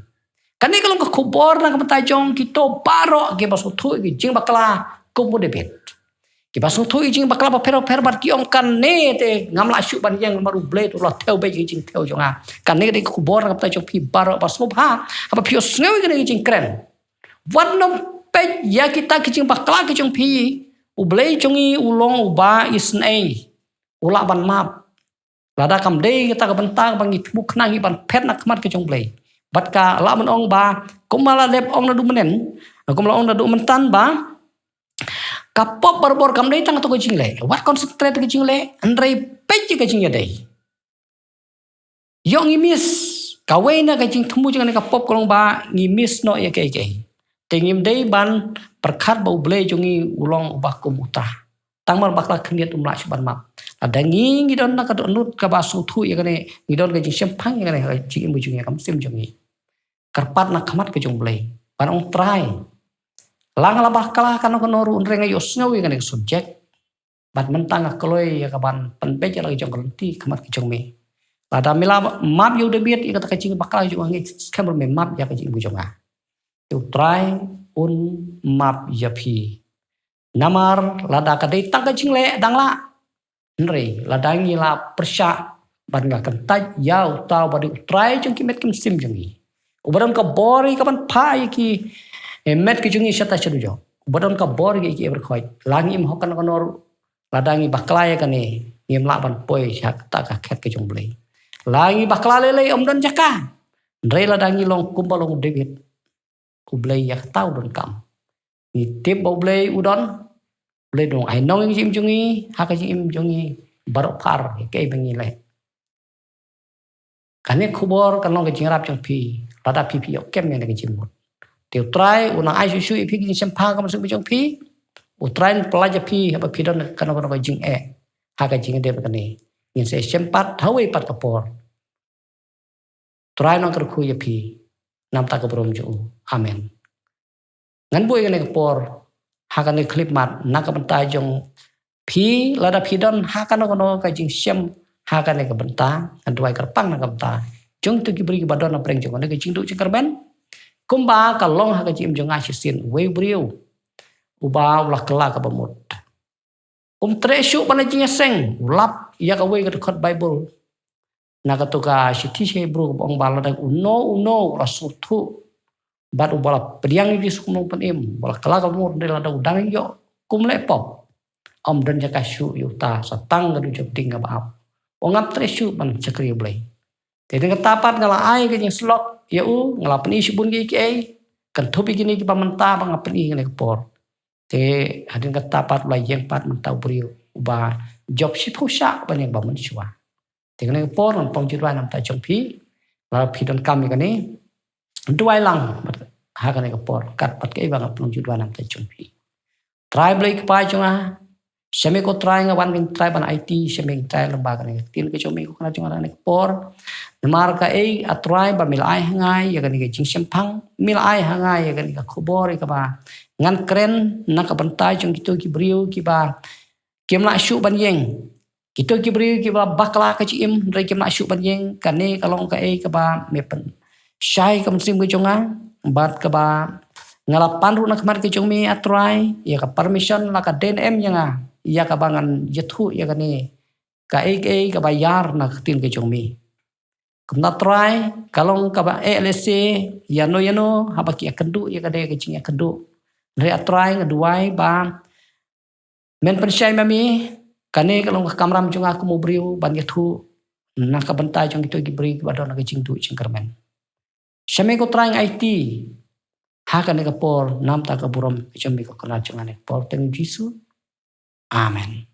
Kane ka long ka khubor na ka bynta jong kito baroh kiba sngewthuh ïa ka jingbakla kum u David. Kiba sngewthuh ïa ka jingbakla bapher bapher bad ki ong, kane te ngam lah shuh ban ïeng namar u Blei u la thew beit ïa ka jingthew jong nga. Kane ka dei ka khubor na ka bynta jong phi baroh ba sngewbha haba phi ïohsngew ïa kane ka jingkren. Wat nym peit ïa kita ki jingbakla ki jong phi. U Blei jong ngi u long uba isynei. U lah ban map. Lada kam dei kata ka bynta ba ngi thmu khnang ngi ban phet na khmat ka jong u Blei. Bad ka lah ban ong ba, kumba la dep ong naduh mynhynnin, kumba la ong naduh mynta ba, ka pop barabor kam dei tang kato ka jingleh. Wat concentrate ka jingleh, hynrei peit ïa ka jingïadei. Ïoh ngi miss, kawei na ka jingthmu jong kane ka pop ka long ba ngi miss noh ïa kiei kiei. Te ngim dei ban pyrkhat ba u Blei jong ngi u long uba kum uta. Tang mar bakla khyndiat um lah shuh ban map. Lada ngi ngi don na ka dohnud kaba sngewthuh ïa kane, ngi don ka jingshemphang ïa kane ha ka jingim jong ngi, ha ka mynsiem jong ngi. Kyrpad na khmat ka jong u Blei. Ban ong Trai, la nga la bakla kano kano ruh, hynrei nga ïohsngew ïa kane ka subject. Bad mynta nga kloi ïa ka ban pynbeit ïa la ka jong ka lynti ha khmat ka jong me. Lada me la map ïa u David ïa kata ka jingbakla jong nga, ngi skhem ruh me map ïa ka jingim jong nga. Te u Trai un map ïa phi. Namar lada ka dei tang ka jingleh dang lah. Hynrei lada ngi la pyrshah bad ngi la kyntait ïa uta uba dei u Trai jong ki met ki mynsiem jong ngi, uba don ka bor ïa ka ban phah ïa ki, eh, met ki jong ngi shata sha dujok, uba don ka bor ïa ki, ïa ki baroh khoit, la ngi im hok kano kano ruh, lada ngi bakla ïa kane, ngim lah ban poi sha kata ka khet ka jong u Blei. La ngi bakla lei lei, ym don jaka. Hynrei lada ngi long kumba long u David, u Blei ïa kata u donkam. Ngi tip ba u Blei u don. U Blei u don ai nong ïa ka jingim jong ngi, ha ka jingim jong ngi baroh phar ïa kaei ba ngi leh. Kane ka khubor kan long ka jingïarap jong phi lada phi phi ïoh kem ïa kane ka jingmut. Te u Trai un nang ai shuh shuh ïa phi ka jingshemphang ha ka mynsiem jong phi. U Trai un pyllait ïa phi haba phi don kano kano ka jingeh ha ka jingïadei bad kane. Ngin sa ïashem pat ha kawei pat ka por. Trai un nang kyrkhu ïa phi na ka bynta ka burom jong u. Amen. Ngan buh ïa kane ka por ha kane ka khyllipmat na ka bynta jong phi, lada phi don ha kano kano ka jingshem ha kane ka bynta, ngan duwai kyrpang na ka bynta jong kito ki briew kiba don na pdeng jong kane ka jingduh jingkyrmen. Kumba ka long ha ka jingim jong nga shisien, uwei u briew uba u la kylla kaba mut. Um treh shuh ban leh jingïaseng, u lap ïa kawei ka dkhot Baibl na kato ka shithi sha Hebru kaba ong ba lada uno uno u la sngewthuh bad uba la pdiang ïa u Jisu kum u nongpynim, uba la kylla kaba mut, hynrei lada u dang ïoh kum leh pop, ym don jaka shuh ïa uta, sa tang ka dujok ding kaba ap. U ngam treh shuh ban shakri ïa u Blei. Te hadien kata pat nga la ai ka jingsyllok ïa u, nga la pyni shibun kiei kiei, kynthup ïa kine kiba mynta ba nga pyni ha kane ka por. Te hadien kata pat u la ïeng pat mynta u briew uba jop shiphew shah ban ïeng ba mynshuwa. Te kane ka por ngan pynlong jingduwai na ka bynta jong phi. Lada phi donkam ïa kane, duwai lang ha kane ka por, kat pat kaei ba ngan pynlong jingduwai na ka bynta jong phi. Trai Blei Kpa jong nga, sha me ko Trai nga wan, Trai, ban aiti sha me Trai lyngba kane ka ktien ka jong me ko Kynrad jong nga ha kane ka por. Namar kaei A Trai ba me la ai ha nga ïa kane ka jingshemphang, me la ai ha nga ïa kane ka khubor ïa kaba ngan kren na ka bynta jong kito ki briew kiba kim lah shuh ban ïeng. Kito ki briew kiba bakla ka jingim, hynrei kim lah shuh ban ïeng, kane ka long kaei kaba me pynshai ka mynsiem ka jong nga, bad kaba nga la pan ruh na khmat ka jong me A Trai, ïa ka permission la ka dei ne em ïa nga, ïa kaba ngan ïathuh ïa kane, kaei kaei kaba ïar na ka ktien ka jong me. Kumta Trai, ka long kaba eh lehse ïano ïano haba ki ïakynduh ïa kane ka jingïakynduh. Hynrei A Trai nga duwai ba men pynshai ma me, kane ka long ka kamram jong nga kum u briew ban ïathuh na ka bynta jong kito ki briew kiba don ha ka jingduh jingkyrmen. Sha me ko Trai nga aiti ha kane ka por, na ka bynta ka burom ka jong me ko Kynrad jong nga ha kane ka por, ha ka kyrteng u Jisu. Amen.